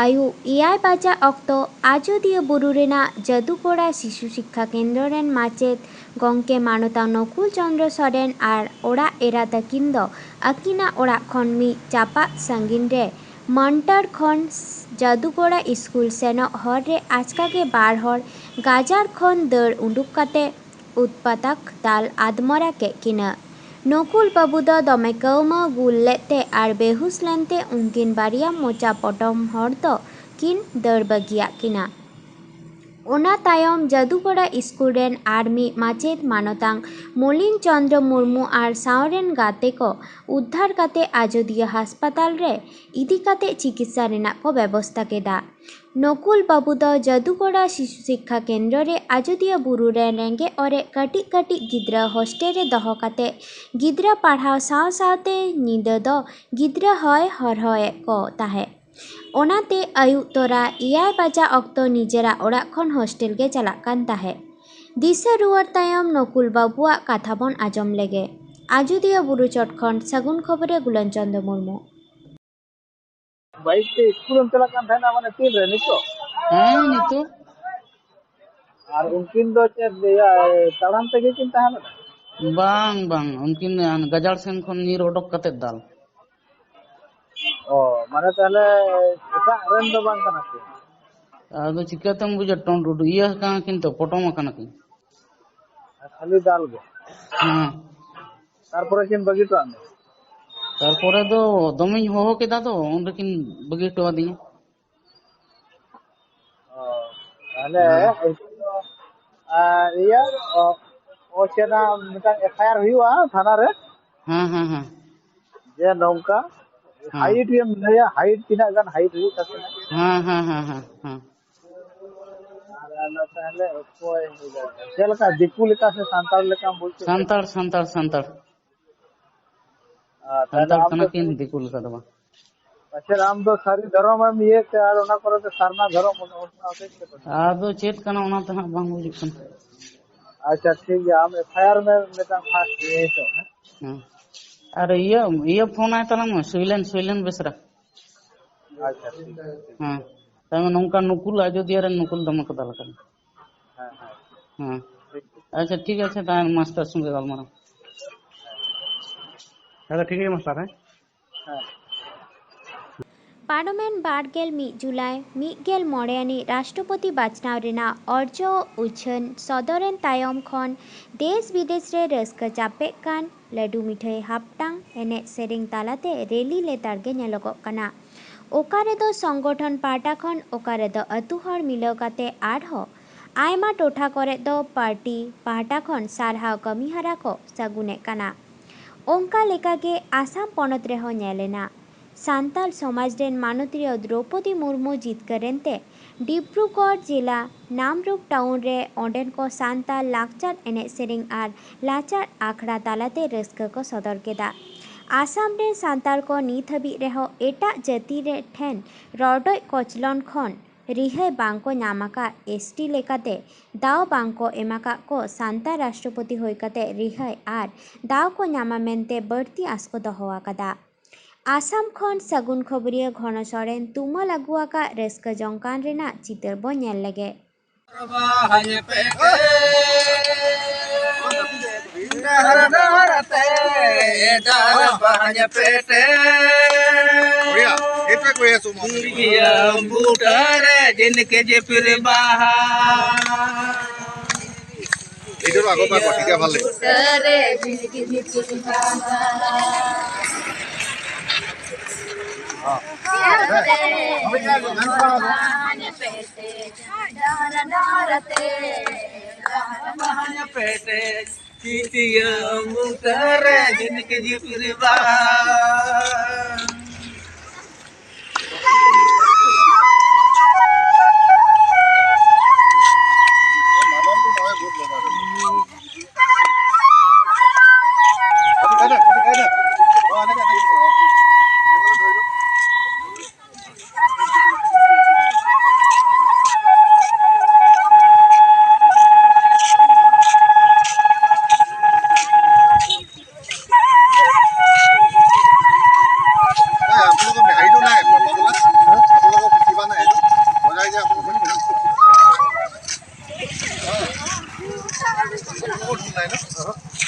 ᱟᱹᱭᱩᱵ ᱮᱭᱟᱭ ᱵᱟᱡᱟᱜ ᱚᱠᱛᱚ ᱟᱡᱚᱫᱤᱭᱟᱹ ᱵᱩᱨᱩ ᱨᱮᱱᱟᱜ ᱡᱟᱹᱫᱩᱜᱚᱲᱟ ᱥᱤᱥᱩ ᱥᱤᱠᱠᱷᱟ ᱠᱮᱱᱫᱨᱚ ᱨᱮᱱ ᱢᱟᱪᱮᱫ ᱜᱚᱢᱠᱮ ᱢᱟᱱᱚᱛᱟᱱ ᱱᱚᱠᱩᱞ ᱪᱚᱸᱫᱽᱨᱚ ᱥᱚᱨᱮᱱ ᱟᱨ ᱚᱲᱟᱜ ᱮᱨᱟ ᱛᱟᱹᱠᱤᱱ ᱫᱚ ᱟᱹᱠᱤᱱᱟᱜ ᱚᱲᱟᱜ ᱠᱷᱚᱱ ᱢᱤᱫ ᱪᱟᱯᱟᱫ ᱥᱟᱺᱜᱤᱧ ᱨᱮ ᱢᱚᱱᱴᱟᱨ ᱠᱷᱚᱱ ᱡᱟᱹᱫᱩᱜᱚᱲᱟ ᱥᱠᱩᱞ ᱥᱮᱱᱚᱜ ᱦᱚᱨ ᱨᱮ ᱟᱪᱠᱟ ᱜᱮ ᱵᱟᱨ ᱦᱚᱲ ᱜᱟᱡᱟᱲ ᱠᱷᱚᱱ ᱫᱟᱹᱲ ᱩᱰᱩᱠ ᱠᱟᱛᱮ ᱩᱛᱯᱟᱛᱟᱠ ᱫᱟᱞ ᱟᱫᱢᱚᱨᱟ ᱠᱮᱫ ᱠᱤᱱᱟ᱾ ᱱᱚᱠᱩᱞ ᱵᱟᱹᱵᱩ ᱫᱚ ᱫᱚᱢᱮ ᱠᱟᱹᱣᱢᱟᱹᱣ ᱜᱩᱞ ᱞᱮᱫ ᱛᱮ ᱟᱨ ᱵᱮᱦᱩᱥ ᱞᱮᱱᱛᱮ ᱩᱱᱠᱤᱱ ᱵᱟᱨᱭᱟ ᱢᱚᱪᱟ ᱯᱚᱴᱚᱢ ᱦᱚᱲ ᱫᱚ ᱠᱤᱱ ᱫᱟᱹᱲ ᱵᱟᱹᱜᱤᱭᱟᱫ ᱠᱤᱱᱟ᱾ ᱚᱱᱟ ᱛᱟᱭᱚᱢ ᱡᱟᱹᱫᱩᱜᱚᱲᱟ ᱥᱠᱩᱞ ᱨᱮᱱ ᱟᱨ ᱢᱤᱫ ᱢᱟᱪᱮᱫ ᱢᱟᱱᱚᱛᱟᱝ ᱢᱚᱞᱤᱱ ᱪᱚᱸᱫᱽᱨᱚ ᱢᱩᱨᱢᱩ ᱟᱨ ᱥᱟᱶ ᱨᱮᱱ ᱜᱟᱛᱮ ᱠᱚ ᱩᱫᱽᱫᱷᱟᱨ ᱠᱟᱛᱮ ᱟᱡᱚᱫᱤᱭᱟᱹ ᱦᱟᱥᱯᱟᱛᱟᱞ ᱨᱮ ᱤᱫᱤ ᱠᱟᱛᱮ ᱪᱤᱠᱤᱛᱥᱟ ᱨᱮᱱᱟᱜ ᱠᱚ ᱵᱮᱵᱚᱥᱛᱟ ᱠᱮᱫᱟ᱾ ᱱᱚᱠᱩᱞ ᱵᱟᱹᱵᱩ ᱫᱚ ᱡᱟᱹᱫᱩᱜᱚᱲᱟ ᱥᱤᱥᱩ ᱥᱤᱠᱠᱷᱟ ᱠᱮᱱᱫᱨᱚ ᱨᱮ ᱟᱡᱚᱫᱤᱭᱟᱹ ᱵᱩᱨᱩ ᱨᱮᱱ ᱨᱮᱸᱜᱮᱡ ᱚᱨᱮᱡ ᱠᱟᱹᱴᱤᱡ ᱠᱟᱹᱴᱤᱡ ᱜᱤᱫᱽᱨᱟᱹ ᱦᱚᱥᱴᱮᱞ ᱨᱮ ᱫᱚᱦᱚ ᱠᱟᱛᱮ ᱜᱤᱫᱽᱨᱟᱹ ᱯᱟᱲᱦᱟᱣ ᱥᱟᱶ ᱥᱟᱶᱛᱮ ᱧᱤᱫᱟᱹ ᱫᱚ ᱜᱤᱫᱽᱨᱟᱹ ᱦᱚᱸᱭ ᱦᱚᱨᱦᱚᱭᱮᱫ ᱠᱚ ᱛᱟᱦᱮᱸᱫ᱾ ᱚᱱᱟᱛᱮ ᱟᱹᱭᱩᱵ ᱛᱚᱨᱟ ᱮᱭᱟᱭ ᱵᱟᱡᱟᱜ ᱚᱠᱛᱚ ᱱᱤᱡᱮᱨᱟᱜ ᱚᱲᱟᱜ ᱠᱷᱚᱱ ᱦᱚᱥᱴᱮᱞ ᱜᱮ ᱪᱟᱞᱟᱜ ᱠᱟᱱ ᱛᱟᱦᱮᱸᱫ᱾ ᱫᱤᱥᱟᱹ ᱨᱩᱣᱟᱹᱲ ᱛᱟᱭᱚᱢ ᱱᱚᱠᱩᱞ ᱵᱟᱹᱵᱩᱣᱟᱜ ᱠᱟᱛᱷᱟ ᱵᱚᱱ ᱟᱸᱡᱚᱢ ᱞᱮᱜᱮ᱾ ᱟᱡᱚᱫᱤᱭᱟᱹ ᱵᱩᱨᱩ ᱪᱚᱴ ᱠᱷᱚᱱ ᱥᱟᱹᱜᱩᱱ ᱠᱷᱚᱵᱚᱨ ᱨᱮ ᱜᱩᱞᱟᱱ ᱪᱚᱸᱫᱽ ᱢᱩᱨᱢᱩ᱾ ᱵᱟᱭᱤᱠ ᱛᱮ ᱥᱠᱩᱞᱮᱢ ᱪᱟᱞᱟᱜ ᱠᱟᱱ ᱛᱟᱦᱮᱱᱟ, ᱢᱟᱱᱮ ᱛᱤᱱᱨᱮ ᱱᱤᱛᱚᱜ? ᱦᱮᱸ, ᱱᱤᱛᱚᱜ᱾ ᱟᱨ ᱩᱱᱠᱤᱱ ᱫᱚ ᱪᱮᱫ, ᱤᱭᱟᱹ, ᱛᱟᱲᱟᱢ ᱛᱮᱜᱮ ᱠᱤᱱ ᱛᱟᱦᱮᱸ ᱞᱮᱱᱟ? ᱵᱟᱝ, ᱵᱟᱝ, ᱩᱱᱠᱤᱱ ᱜᱟᱡᱟᱲ ᱥᱮᱱ ᱠᱷᱚᱱ ᱧᱤᱨ ᱚᱰᱚᱠ ᱠᱟᱛᱮ ᱫᱟᱞ᱾ ᱚ, ᱢᱟᱱᱮ ᱛᱟᱦᱞᱮ ᱮᱴᱟᱜ ᱨᱮᱱ ᱫᱚ ᱵᱟᱝ ᱠᱟᱱᱟ ᱠᱤᱱ? ᱟᱫᱚ ᱪᱤᱠᱟᱹᱛᱮᱢ ᱵᱩᱡᱟ, ᱴᱚᱱ ᱨᱩᱰᱩ ᱤᱭᱟᱹ ᱠᱟᱱᱟ ᱠᱤᱱ ᱛᱚ, ᱯᱚᱴᱚᱢ ᱟᱠᱟᱱᱟ ᱠᱤᱱ᱾ ᱟᱨ ᱠᱷᱟᱹᱞᱤ ᱫᱟᱞ ᱜᱮ? ᱦᱮᱸ᱾ ᱛᱟᱨᱯᱚᱨᱮ ᱠᱤᱱ ᱵᱟᱹᱜᱤ ᱦᱚᱴᱚᱣᱟᱜ ᱢᱮ? ᱛᱟᱨᱯᱚᱨᱮ ᱫᱚ ᱫᱚᱢᱮᱧ ᱦᱚᱦᱚ ᱠᱮᱫᱟ ᱛᱚ, ᱩᱱ ᱨᱮᱠᱤᱱ ᱵᱟᱹᱜᱤ ᱦᱚᱴᱚ ᱟᱫᱤᱧᱟ᱾ ᱚ, ᱛᱟᱦᱞᱮ ᱦᱮᱸ᱾ ᱩᱱᱠᱤᱱ ᱫᱚ, ᱟᱨ ᱤᱭᱟᱹ, ᱚ, ᱚᱪᱮᱱᱟ ᱢᱤᱫᱴᱟᱝ ᱮᱯᱷ ᱟᱭ ᱟᱨ ᱦᱩᱭᱩᱜᱼᱟ ᱛᱷᱟᱱᱟ ᱨᱮ᱾ ᱦᱮᱸ, ᱦᱮᱸ, ᱦᱮᱸ᱾ ᱡᱮ ᱱᱚᱝᱠᱟ ᱦᱮᱸ᱾ ᱦᱟᱭᱤᱴ ᱮᱢ ᱞᱟᱹᱭᱟ, ᱦᱟᱭᱤᱴ ᱛᱤᱱᱟᱹᱜ ᱜᱟᱱ ᱦᱟᱭᱤᱴ ᱦᱩᱭᱩᱜ ᱛᱟᱹᱠᱤᱱᱟ? ᱦᱮᱸ, ᱦᱮᱸ, ᱦᱮᱸ, ᱦᱮᱸ, ᱦᱮᱸ᱾ ᱟᱨ ᱚᱱᱟ ᱛᱟᱦᱞᱮ ᱚᱠᱚᱭ ᱦᱩᱭ ᱫᱟᱲᱮᱭᱟᱜᱼᱟ? ᱪᱮᱫ ᱞᱮᱠᱟ, ᱫᱤᱠᱩ ᱞᱮᱠᱟ ᱥᱮ ᱥᱟᱱᱛᱟᱲ ᱞᱮᱠᱟᱢ ᱵᱩᱡᱽ ᱠᱮᱫ ᱠᱚᱣᱟ? ᱥᱟᱱᱛᱟᱲ, ᱥᱟᱱᱛᱟᱲ, ᱥᱟᱱᱛᱟᱲ᱾ ᱟᱨ ᱛᱟᱦᱞᱮ ᱥᱟᱱᱛᱟᱲ ᱟᱢ ᱠᱟᱱᱟ ᱫᱚ ᱠᱤᱱ, ᱥᱟᱹᱨᱤ, ᱫᱤᱠᱩ ᱞᱮᱠᱟ ᱫᱚ ᱵᱟᱝ᱾ ᱟᱪᱪᱷᱟ, ᱟᱢ ᱫᱚ ᱥᱟᱹᱨᱤ ᱫᱷᱚᱨᱚᱢᱮᱢ ᱤᱭᱟᱹ ᱛᱮ ᱟᱨ ᱚᱱᱟ ᱠᱚᱨᱮ ᱫᱚ ᱥᱟᱨᱱᱟ ᱫᱷᱚᱨᱚᱢ, ᱚᱱᱟ, ᱚᱱᱟ ᱦᱚᱛᱮᱡ ᱛᱮ ᱵᱟᱹᱱᱩᱜᱼᱟ᱾ ᱟᱫᱚ ᱪᱮᱫ ᱠᱟᱱᱟ ᱚᱱᱟ ᱫᱚ ᱦᱟᱸᱜ ᱵᱟᱝ ᱵᱩᱡᱩᱜ ᱠᱟᱱᱟ᱾ ᱟᱪᱪᱷᱟ, ᱴᱷᱤᱠ ᱜᱮᱭᱟ, ᱟᱢ ᱮᱯᱷ ᱟᱭ ᱟᱨ ᱢᱮ ᱢᱤᱫᱴᱟᱝ ᱯᱷᱟᱥᱴ ᱤᱭᱟᱹ ᱦᱤᱥᱟᱹᱵ, ᱦᱮᱸ? ᱦᱮᱸ᱾ ᱟᱨ ᱤᱭᱟᱹ, ᱤᱭᱟᱹ ᱯᱷᱳᱱ ᱟᱭ ᱛᱟᱞᱟᱝ ᱢᱮ, ᱥᱩᱭᱞᱮᱱ, ᱥᱩᱭᱞᱮᱱ ᱵᱮᱥᱨᱟ᱾ ᱟᱪᱪᱷᱟ, ᱴᱷᱤᱠ ᱜᱮᱭᱟ, ᱴᱷᱤᱠ ᱜᱮᱭᱟ᱾ ᱦᱮᱸ᱾ ᱛᱟᱭᱚᱢ ᱱᱚᱝᱠᱟ ᱱᱩᱠᱩᱞ, ᱟᱡᱚᱫᱤᱭᱟᱹ ᱨᱮᱱ ᱱᱩᱠᱩᱞ ᱫᱚᱢᱮ ᱠᱚ ᱫᱟᱞ ᱟᱠᱟᱱᱟ᱾ ᱦᱮᱸ, ᱦᱮᱸ᱾ ᱦᱮᱸ᱾ ᱴᱷᱤᱠ ᱜᱮᱭᱟ᱾ ᱟᱪᱪᱷᱟ, ᱴᱷᱤᱠ ᱟᱪᱷᱮ, ᱛᱟᱦᱮᱸᱱ ᱢᱟᱥᱴᱟᱨ ᱥᱚᱸᱜᱮ ᱜᱟᱞᱢᱟᱨᱟᱣ᱾ ᱟᱪᱪᱷᱟ, ᱴᱷᱤᱠ ᱜᱮᱭᱟ ᱢᱟᱥᱴᱟᱨ, ᱦᱮᱸ᱾ ᱦᱮᱸ᱾ ᱯᱟᱨᱚᱢᱮᱱ ᱵᱟᱨ ᱜᱮᱞ ᱢᱤᱫ ᱡᱩᱞᱟᱭ ᱢᱤᱫ ᱜᱮᱞ ᱢᱚᱬᱮ ᱟᱹᱱᱤᱡ ᱨᱟᱥᱴᱨᱚᱯᱚᱛᱤ ᱵᱟᱪᱷᱱᱟᱣ ᱨᱮᱱᱟᱜ ᱚᱨᱡᱚ ᱩᱪᱷᱟᱹᱱ ᱥᱚᱫᱚᱨᱮᱱ ᱛᱟᱭᱚᱢ ᱠᱷᱚᱱ ᱫᱮᱥ ᱵᱤᱫᱮᱥ ᱨᱮ ᱨᱟᱹᱥᱠᱟᱹ ᱪᱟᱯᱮᱜ ᱠᱟᱱ, ᱞᱟᱹᱰᱩ ᱢᱤᱴᱷᱟᱹᱭ ᱦᱟᱯᱴᱟᱝ, ᱮᱱᱮᱡ ᱥᱮᱨᱮᱧ ᱛᱟᱞᱟᱛᱮ ᱨᱮᱞᱤ ᱞᱮᱛᱟᱲ ᱜᱮ ᱧᱮᱞᱚᱜᱚᱜ ᱠᱟᱱᱟ᱾ ᱚᱠᱟ ᱨᱮᱫᱚ ᱥᱚᱝᱜᱚᱴᱷᱚᱱ ᱯᱟᱦᱴᱟ ᱠᱷᱚᱱ, ᱚᱠᱟ ᱨᱮᱫᱚ ᱟᱹᱛᱩ ᱦᱚᱲ ᱢᱤᱞᱟᱹᱣ ᱠᱟᱛᱮ, ᱟᱨᱦᱚᱸ ᱟᱭᱢᱟ ᱴᱚᱴᱷᱟ ᱠᱚᱨᱮ ᱫᱚ ᱯᱟᱨᱴᱤ ᱯᱟᱦᱴᱟ ᱠᱷᱚᱱ ᱥᱟᱨᱦᱟᱣ ᱠᱟᱹᱢᱤᱦᱚᱨᱟ ᱠᱚ ᱥᱟᱹᱜᱩᱱᱮᱫ ᱠᱟᱱᱟ᱾ ᱚᱱᱠᱟ ᱞᱮᱠᱟᱜᱮ ᱟᱥᱟᱢ ᱯᱚᱱᱚᱛ ᱨᱮᱦᱚᱸ ᱧᱮᱞ ᱮᱱᱟ᱾ ᱥᱟᱱᱛᱟᱲ ᱥᱚᱢᱟᱡᱽ ᱨᱮᱱ ᱢᱟᱱᱚᱛᱤᱭᱟᱹ ᱫᱨᱚᱣᱯᱚᱫᱤ ᱢᱩᱨᱢᱩ ᱡᱤᱛᱠᱟᱹᱨ ᱮᱱᱛᱮ ᱰᱤᱵᱽᱨᱩᱜᱚᱲ ᱡᱮᱞᱟ ᱱᱟᱢᱨᱩᱯ ᱴᱟᱣᱩᱱ ᱨᱮ ᱚᱸᱰᱮᱱ ᱠᱚ ᱥᱟᱱᱛᱟᱲ ᱞᱟᱠᱪᱟᱨ ᱮᱱᱮᱡ ᱥᱮᱨᱮᱧ ᱟᱨ ᱞᱟᱪᱟᱨ ᱟᱠᱷᱲᱟ ᱛᱟᱞᱟᱛᱮ ᱨᱟᱹᱥᱠᱟᱹ ᱠᱚ ᱥᱚᱫᱚᱨ ᱠᱮᱫᱟ᱾ ᱟᱥᱟᱢ ᱨᱮᱱ ᱥᱟᱱᱛᱟᱲ ᱠᱚ ᱱᱤᱛ ᱦᱟᱹᱵᱤᱡ ᱨᱮᱦᱚᱸ ᱮᱴᱟᱜ ᱡᱟᱹᱛᱤ ᱨᱮ ᱴᱷᱮᱱ ᱨᱚᱰᱚᱡ ᱠᱚᱪᱞᱚᱱ ᱠᱷᱚᱱ ᱨᱤᱦᱟᱹᱭ ᱵᱟᱝ ᱠᱚ ᱧᱟᱢ ᱟᱠᱟᱫ ᱮᱥ ᱴᱤ ᱞᱮᱠᱟᱛᱮ ᱫᱟᱣ ᱵᱟᱝ ᱠᱚ ᱮᱢ ᱟᱠᱟᱫ ᱠᱚ ᱥᱟᱱᱛᱟᱲ ᱨᱟᱥᱴᱨᱚᱯᱚᱛᱤ ᱦᱩᱭ ᱠᱟᱛᱮ ᱨᱤᱦᱟᱹᱭ ᱟᱨ ᱫᱟᱣ ᱠᱚ ᱧᱟᱢᱟ ᱢᱮᱱᱛᱮ ᱵᱟᱹᱲᱛᱤ ᱟᱸᱥ ᱠᱚ ᱫᱚᱦᱚ ᱟᱠᱟᱫᱟ᱾ ᱟᱥᱟᱢ ᱠᱷᱚᱱ ᱥᱟᱹᱜᱩᱱ ᱠᱷᱚᱵᱚᱨᱤᱭᱟᱹ ᱜᱷᱚᱱᱚ ᱥᱚᱨᱮᱱ ᱛᱩᱢᱟᱹᱞ ᱟᱹᱜᱩ ᱟᱠᱟᱫ ᱨᱟᱹᱥᱠᱟᱹ ᱡᱚᱝ ᱠᱟᱱ ᱨᱮᱱᱟᱜ ᱪᱤᱛᱟᱹᱨ ᱵᱚ ᱧᱮᱞ ᱞᱮᱜᱮ᱾ ᱵᱟᱦᱟᱧ ᱯᱮᱴᱮᱡ, ᱰᱟᱦᱟᱨ ᱰᱟᱦᱟᱨ ᱛᱮ, ᱰᱟᱦᱟᱨ ᱵᱟᱦᱟᱧ ᱯᱮᱴᱮᱡ᱾ ᱵᱚᱲᱤᱭᱟ, ᱮᱴᱨᱮᱠ ᱵᱚᱲᱤᱭᱟ ᱥᱩᱢᱚ᱾ ᱫᱩᱨᱜᱤᱭᱟᱹ ᱵᱩᱴᱟᱹᱨᱮ ᱡᱤᱱᱠᱤ ᱡᱤᱯᱤᱨ ᱵᱟᱦᱟ᱾ ᱤᱫᱷᱚᱨ ᱟᱜᱚ ᱵᱟᱨ ᱵᱟᱨ, ᱴᱷᱤᱠ ᱜᱮᱭᱟ, ᱵᱷᱟᱞᱮ᱾ ᱵᱩᱴᱟᱹᱨᱮ ᱡᱤᱱᱠᱤ ᱡᱤᱯᱤᱨ ᱵᱟᱦᱟ᱾ ᱦᱮᱸ᱾ ᱵᱟᱦᱟᱧ ᱯᱮᱴᱮᱡ᱾ ᱰᱟᱦᱟᱨ ᱰᱟᱦᱟᱨ ᱛᱮ, ᱰᱟᱦᱟᱨ ᱵᱟᱦᱟᱧ ᱯᱮᱴᱮᱡ, ᱪᱤᱴᱭᱟᱹ ᱵᱩᱴᱟᱹᱨᱮ ᱡᱤᱱᱠᱤ ᱡᱤᱯᱤᱨ ᱵᱟᱦᱟ᱾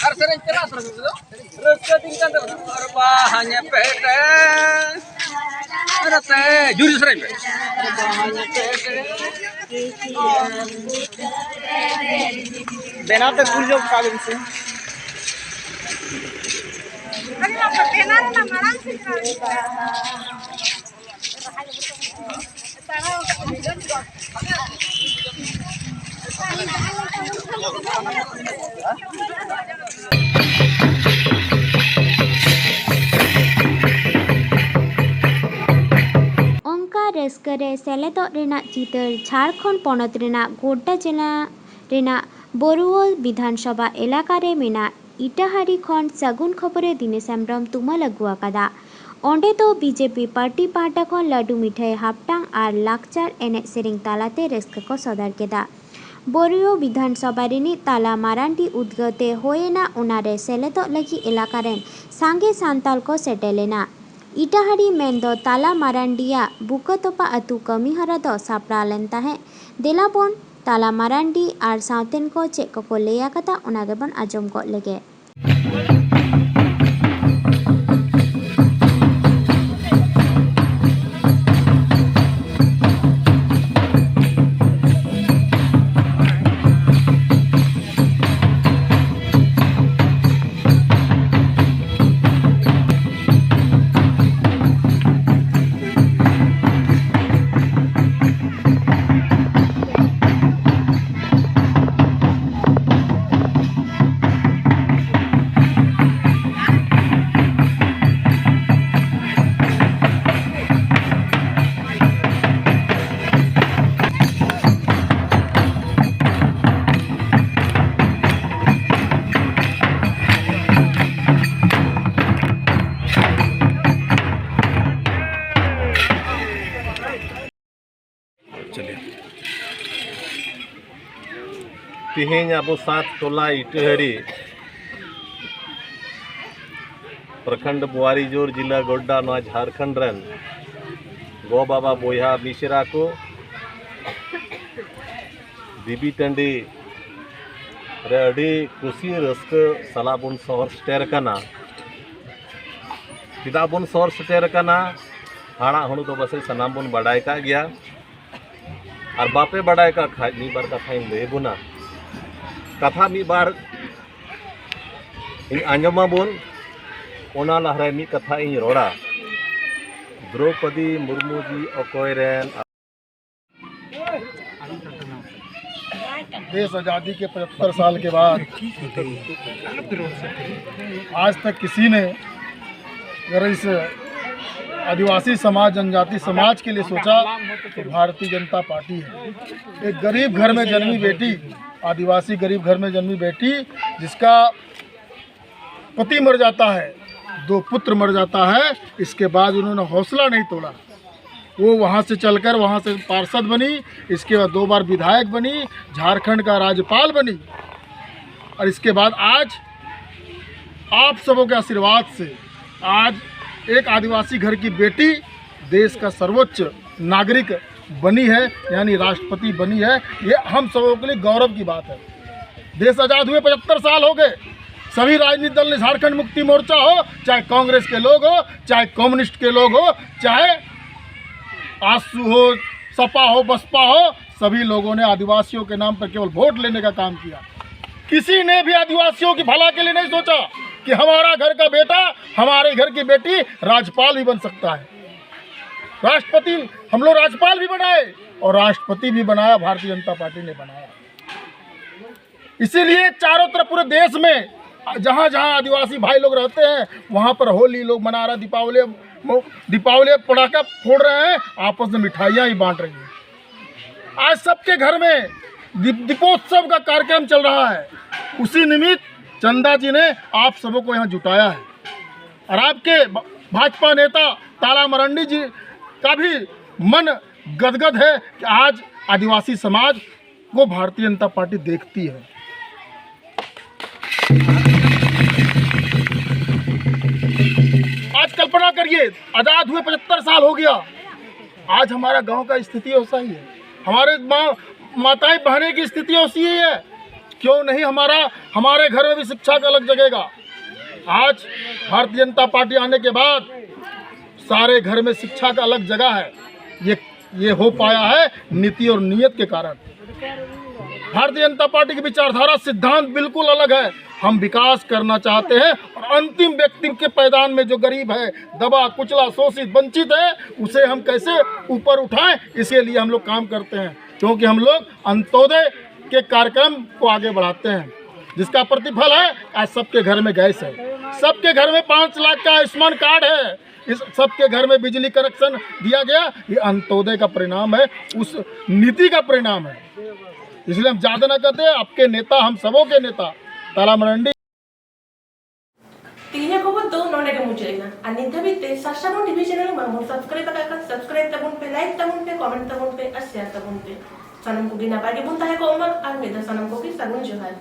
ᱟᱨ ᱥᱮᱨᱮᱧ ᱪᱟᱞᱟᱜ ᱛᱟᱵᱚᱱᱟ᱾ ᱨᱟᱹᱥᱠᱟᱹ ᱫᱤᱱ ᱠᱟᱱ ᱛᱟᱵᱚᱱᱟ᱾ ᱟᱨ ᱵᱟᱦᱟᱧ ᱯᱮᱴᱮᱡ᱾ ᱟᱨ ᱛᱮ ᱡᱩᱨ ᱥᱮᱨᱮᱧ ᱯᱮ᱾ ᱵᱟᱦᱟᱧ ᱯᱮᱴᱮᱡ᱾ ᱵᱮᱱᱟᱣ ᱛᱮ ᱠᱩᱞ ᱡᱚᱝ ᱠᱟᱜ ᱵᱤᱱ ᱥᱮ᱾ ᱵᱮᱱᱟᱣ ᱨᱮᱱᱟᱜ ᱢᱟᱲᱟᱝ ᱥᱮ ᱚᱱᱠᱟ ᱨᱟᱹᱥᱠᱟᱹ ᱨᱮ ᱥᱮᱞᱮᱫᱚᱜ ᱨᱮᱱᱟᱜ ᱪᱤᱛᱟᱹᱨ ᱡᱷᱟᱲᱠᱷᱚᱸᱰ ᱯᱚᱱᱚᱛ ᱨᱮᱱᱟᱜ ᱜᱳᱰᱰᱟ ᱡᱮᱞᱟ ᱨᱮᱱᱟᱜ ᱵᱚᱨᱩᱣᱟ ᱵᱤᱫᱷᱟᱱ ᱥᱚᱵᱷᱟ ᱮᱞᱟᱠᱟ ᱨᱮ ᱢᱮᱱᱟᱜ ᱤᱴᱟᱦᱟᱨᱤ ᱠᱷᱚᱱ ᱥᱟᱹᱜᱩᱱ ᱠᱷᱚᱵᱚᱨᱤᱭᱟᱹ ᱫᱤᱱᱮᱥ ᱦᱮᱢᱵᱽᱨᱚᱢ ᱛᱩᱢᱟᱹᱞ ᱟᱹᱜᱩ ᱟᱠᱟᱫᱟ᱾ ᱚᱸᱰᱮ ᱫᱚ ᱵᱤᱡᱮᱯᱤ ᱯᱟᱨᱴᱤ ᱯᱟᱦᱴᱟ ᱠᱷᱚᱱ ᱞᱟᱹᱰᱩ ᱢᱤᱴᱷᱟᱹᱭ ᱦᱟᱯᱴᱟᱝ ᱟᱨ ᱞᱟᱠᱪᱟᱨ ᱮᱱᱮᱡ ᱥᱮᱨᱮᱧ ᱛᱟᱞᱟᱛᱮ ᱨᱟᱹᱥᱠᱟᱹ ᱠᱚ ᱥᱚᱫᱚᱨ ᱠᱮᱫᱟ᱾ ᱵᱳᱨᱤᱭᱳ ᱵᱤᱫᱷᱟᱱ ᱥᱚᱵᱷᱟ ᱨᱤᱱᱤᱡ ᱛᱟᱞᱟ ᱢᱟᱨᱟᱱᱰᱤ ᱩᱫᱽᱜᱟᱹᱣ ᱛᱮ ᱦᱩᱭ ᱮᱱᱟ, ᱚᱱᱟ ᱨᱮ ᱥᱮᱞᱮᱫᱚᱜ ᱞᱟᱹᱜᱤᱫ ᱮᱞᱟᱠᱟ ᱨᱮᱱ ᱥᱟᱸᱜᱮ ᱥᱟᱱᱛᱟᱲ ᱠᱚ ᱥᱮᱴᱮᱨ ᱞᱮᱱᱟ᱾ ᱤᱴᱟᱦᱟᱲᱤ ᱢᱮᱱᱫᱚ ᱛᱟᱞᱟ ᱢᱟᱨᱟᱱᱰᱤᱭᱟᱜ ᱵᱩᱠᱟᱹ ᱛᱚᱯᱟ ᱟᱹᱛᱩ ᱠᱟᱹᱢᱤ ᱦᱚᱨᱟ ᱫᱚ ᱥᱟᱯᱲᱟᱣ ᱞᱮᱱ ᱛᱟᱦᱮᱸᱫ᱾ ᱫᱮᱞᱟ ᱵᱚᱱ ᱛᱟᱞᱟ ᱢᱟᱨᱟᱱᱰᱤ ᱟᱨ ᱥᱟᱶᱛᱮᱱ ᱠᱚ ᱪᱮᱫ ᱠᱚᱠᱚ ᱞᱟᱹᱭ ᱟᱠᱟᱫᱟ, ᱚᱱᱟ ᱜᱮᱵᱚᱱ ᱟᱸᱡᱚᱢ ᱜᱚᱫ ᱞᱮᱜᱮ᱾ ᱛᱮᱦᱮᱧ ᱟᱵᱚ ᱥᱟᱛ ᱴᱚᱞᱟ ᱤᱴᱟᱹᱦᱟᱹᱨᱤ, ᱯᱨᱚᱠᱷᱚᱸᱰ ᱵᱳᱣᱟᱨᱤᱡᱳᱨ, ᱡᱤᱞᱟ ᱜᱳᱰᱰᱟ, ᱱᱚᱣᱟ ᱡᱷᱟᱲᱠᱷᱚᱸᱰ ᱨᱮᱱ ᱜᱚ ᱵᱟᱵᱟ ᱵᱚᱭᱦᱟ ᱢᱤᱥᱮᱨᱟ ᱠᱚ ᱫᱮᱵᱤ ᱴᱟᱺᱰᱤ ᱨᱮ ᱟᱹᱰᱤ ᱠᱩᱥᱤ ᱨᱟᱹᱥᱠᱟᱹ ᱥᱟᱞᱟᱜ ᱵᱚᱱ ᱥᱚᱦᱚᱨ ᱥᱮᱴᱮᱨ ᱟᱠᱟᱱᱟ᱾ ᱪᱮᱫᱟᱜ ᱵᱚᱱ ᱥᱚᱦᱚᱨ ᱥᱮᱴᱮᱨ ᱟᱠᱟᱱᱟ? ᱦᱟᱲᱟᱜ ᱦᱩᱲᱩ ᱫᱚ ᱯᱟᱥᱮᱡ ᱥᱟᱱᱟᱢ ᱵᱚᱱ ᱵᱟᱰᱟᱭ ᱠᱟᱜ ᱜᱮᱭᱟ᱾ ᱟᱨ ᱵᱟᱯᱮ ᱵᱟᱰᱟᱭ ᱠᱟᱜ ᱠᱷᱟᱡ, ᱢᱤᱫ ᱵᱟᱨ ᱠᱟᱛᱷᱟᱧ ᱞᱟᱹᱭ ᱟᱵᱚᱱᱟ᱾ ᱠᱟᱛᱷᱟ ᱢᱤᱫ ᱵᱟᱨ ᱤᱧ ᱟᱸᱡᱚᱢ ᱟᱵᱚᱱ, ᱚᱱᱟ ᱞᱟᱦᱟᱨᱮ ᱢᱤᱫ ᱠᱟᱛᱷᱟ ᱤᱧ ᱨᱚᱲᱟ᱾ ᱫᱨᱚᱣᱯᱚᱫᱤ ᱢᱩᱨᱢᱩ ᱡᱤ ᱚᱠᱚᱭ ᱨᱮᱱ? देश आज़ादी के पचहत्तर साल के बाद आज तक किसी ने अगर इस आदिवासी समाज, जनजाति समाज के लिए सोचा तो भारतीय जनता पार्टी है। एक गरीब घर में जन्मी बेटी, आदिवासी गरीब घर में जन्मी बेटी, जिसका पति मर जाता है, दो पुत्र मर जाता है, इसके बाद उन्होंने हौसला नहीं तोड़ा। वो वहाँ से चलकर वहाँ से पार्षद बनी, इसके बाद दो बार विधायक बनी, झारखंड का राज्यपाल बनी, और इसके बाद आज आप सबों के आशीर्वाद से आज एक आदिवासी घर की बेटी देश का सर्वोच्च नागरिक बनी है, यानी राष्ट्रपति बनी है। ये हम सबों के लिए गौरव की बात है। देश आज़ाद हुए पचहत्तर साल हो गए। सभी राजनीतिक दल ने, झारखंड मुक्ति मोर्चा हो, चाहे कांग्रेस के लोग हो, चाहे कम्युनिस्ट के लोग हो, चाहे आसू हो, सपा हो, बसपा हो, सभी लोगों ने आदिवासियों के नाम पर केवल वोट लेने का काम किया। किसी ने भी आदिवासियों की भला के लिए नहीं सोचा कि हमारा घर का बेटा, हमारे घर की बेटी राज्यपाल भी बन सकता है। राष्ट्रपति, हम लोग राज्यपाल भी बनाए और राष्ट्रपति भी बनाया, भारतीय जनता पार्टी ने बनाया। इसीलिए चारों तरफ पूरे देश में जहाँ जहाँ आदिवासी भाई लोग रहते हैं, वहाँ पर होली लोग मना रहे हैं, दीपावली, दीपावली पटाखा फोड़ रहे हैं, आपस में मिठाइयाँ ही बांट रहे हैं। आज सबके घर में दीप-, दीपोत्सव का कार्यक्रम चल रहा है। उसी निमित्त चंदा जी ने आप सबों को यहाँ जुटाया है और आपके भ-, भाजपा नेता ताला मरंडी जी का भी मन गदगद है कि आज आदिवासी समाज को भारतीय जनता पार्टी देखती है। आज कल्पना करिए, आज़ाद हुए पचहत्तर साल हो गया, आज हमारा गांव का स्थिति ऐसा ही है, हमारे माँ, माताएं बहनें की स्थिति ऐसी ही है। क्यों नहीं हमारा, हमारे घर में भी शिक्षा का अलग जगेगा। आज भारतीय जनता पार्टी आने के बाद सारे घर में शिक्षा का अलग जगह है। ये ये हो पाया है नीति और नीयत के कारण। भारतीय जनता पार्टी की विचारधारा, सिद्धांत बिल्कुल अलग है। हम विकास करना चाहते हैं और अंतिम व्यक्ति के पायदान में जो गरीब है, दबा, कुचला, शोषित, वंचित है, उसे हम कैसे ऊपर उठाएं, इसके लिए हम लोग काम करते हैं, क्योंकि हम लोग अंत्योदय के कार्यक्रम को आगे बढ़ाते हैं, जिसका प्रतिफल है आज सबके घर में गैस है, सबके घर में पाँच लाख का आयुष्मान कार्ड है, इस सबके घर में बिजली कनेक्शन दिया गया। ये अंत्योदय का परिणाम है, उस नीति का परिणाम है। इसलिए हम ज़्यादा ना कहते, आपके नेता, हम सबों के नेता ताला मरंडी। ᱛᱮᱦᱮᱧᱟᱜ ᱠᱷᱚᱵᱚᱨ ᱫᱚ ᱱᱚᱰᱮ ᱜᱮ ᱢᱩᱪᱟᱹᱫ ᱮᱱᱟ᱾ ᱟᱨ ᱱᱤᱛ ᱫᱷᱟᱹᱵᱤᱡ ᱛᱮ ᱥᱟᱨᱥᱟᱵᱚᱱ ᱴᱤᱵᱷᱤ ᱪᱮᱱᱮᱞ ᱵᱟᱝᱵᱚᱱ ᱥᱟᱵᱥᱠᱨᱟᱭᱤᱵ ᱟᱠᱟᱫ ᱠᱷᱟᱱ ᱥᱟᱵᱥᱠᱨᱟᱭᱤᱵ ᱛᱟᱵᱚᱱ ᱯᱮ, ᱞᱟᱭᱤᱠ ᱛᱟᱵᱚᱱ ᱯᱮ, ᱠᱚᱢᱮᱱᱴ ᱛᱟᱵᱚᱱ ᱯᱮ᱾ ᱥᱟᱱᱟᱢ ᱠᱚᱜᱮ ᱱᱟᱯᱟᱭ ᱜᱮᱵᱚᱱ ᱛᱟᱦᱮᱸ ᱠᱚᱜ ᱢᱟ᱾ ᱟᱨ ᱢᱤᱫ ᱫᱷᱟᱣ ᱥᱟᱱᱟᱢ ᱠᱚᱜᱮ ᱥᱟᱹᱜᱩᱱ ᱡᱚᱦᱟᱨ᱾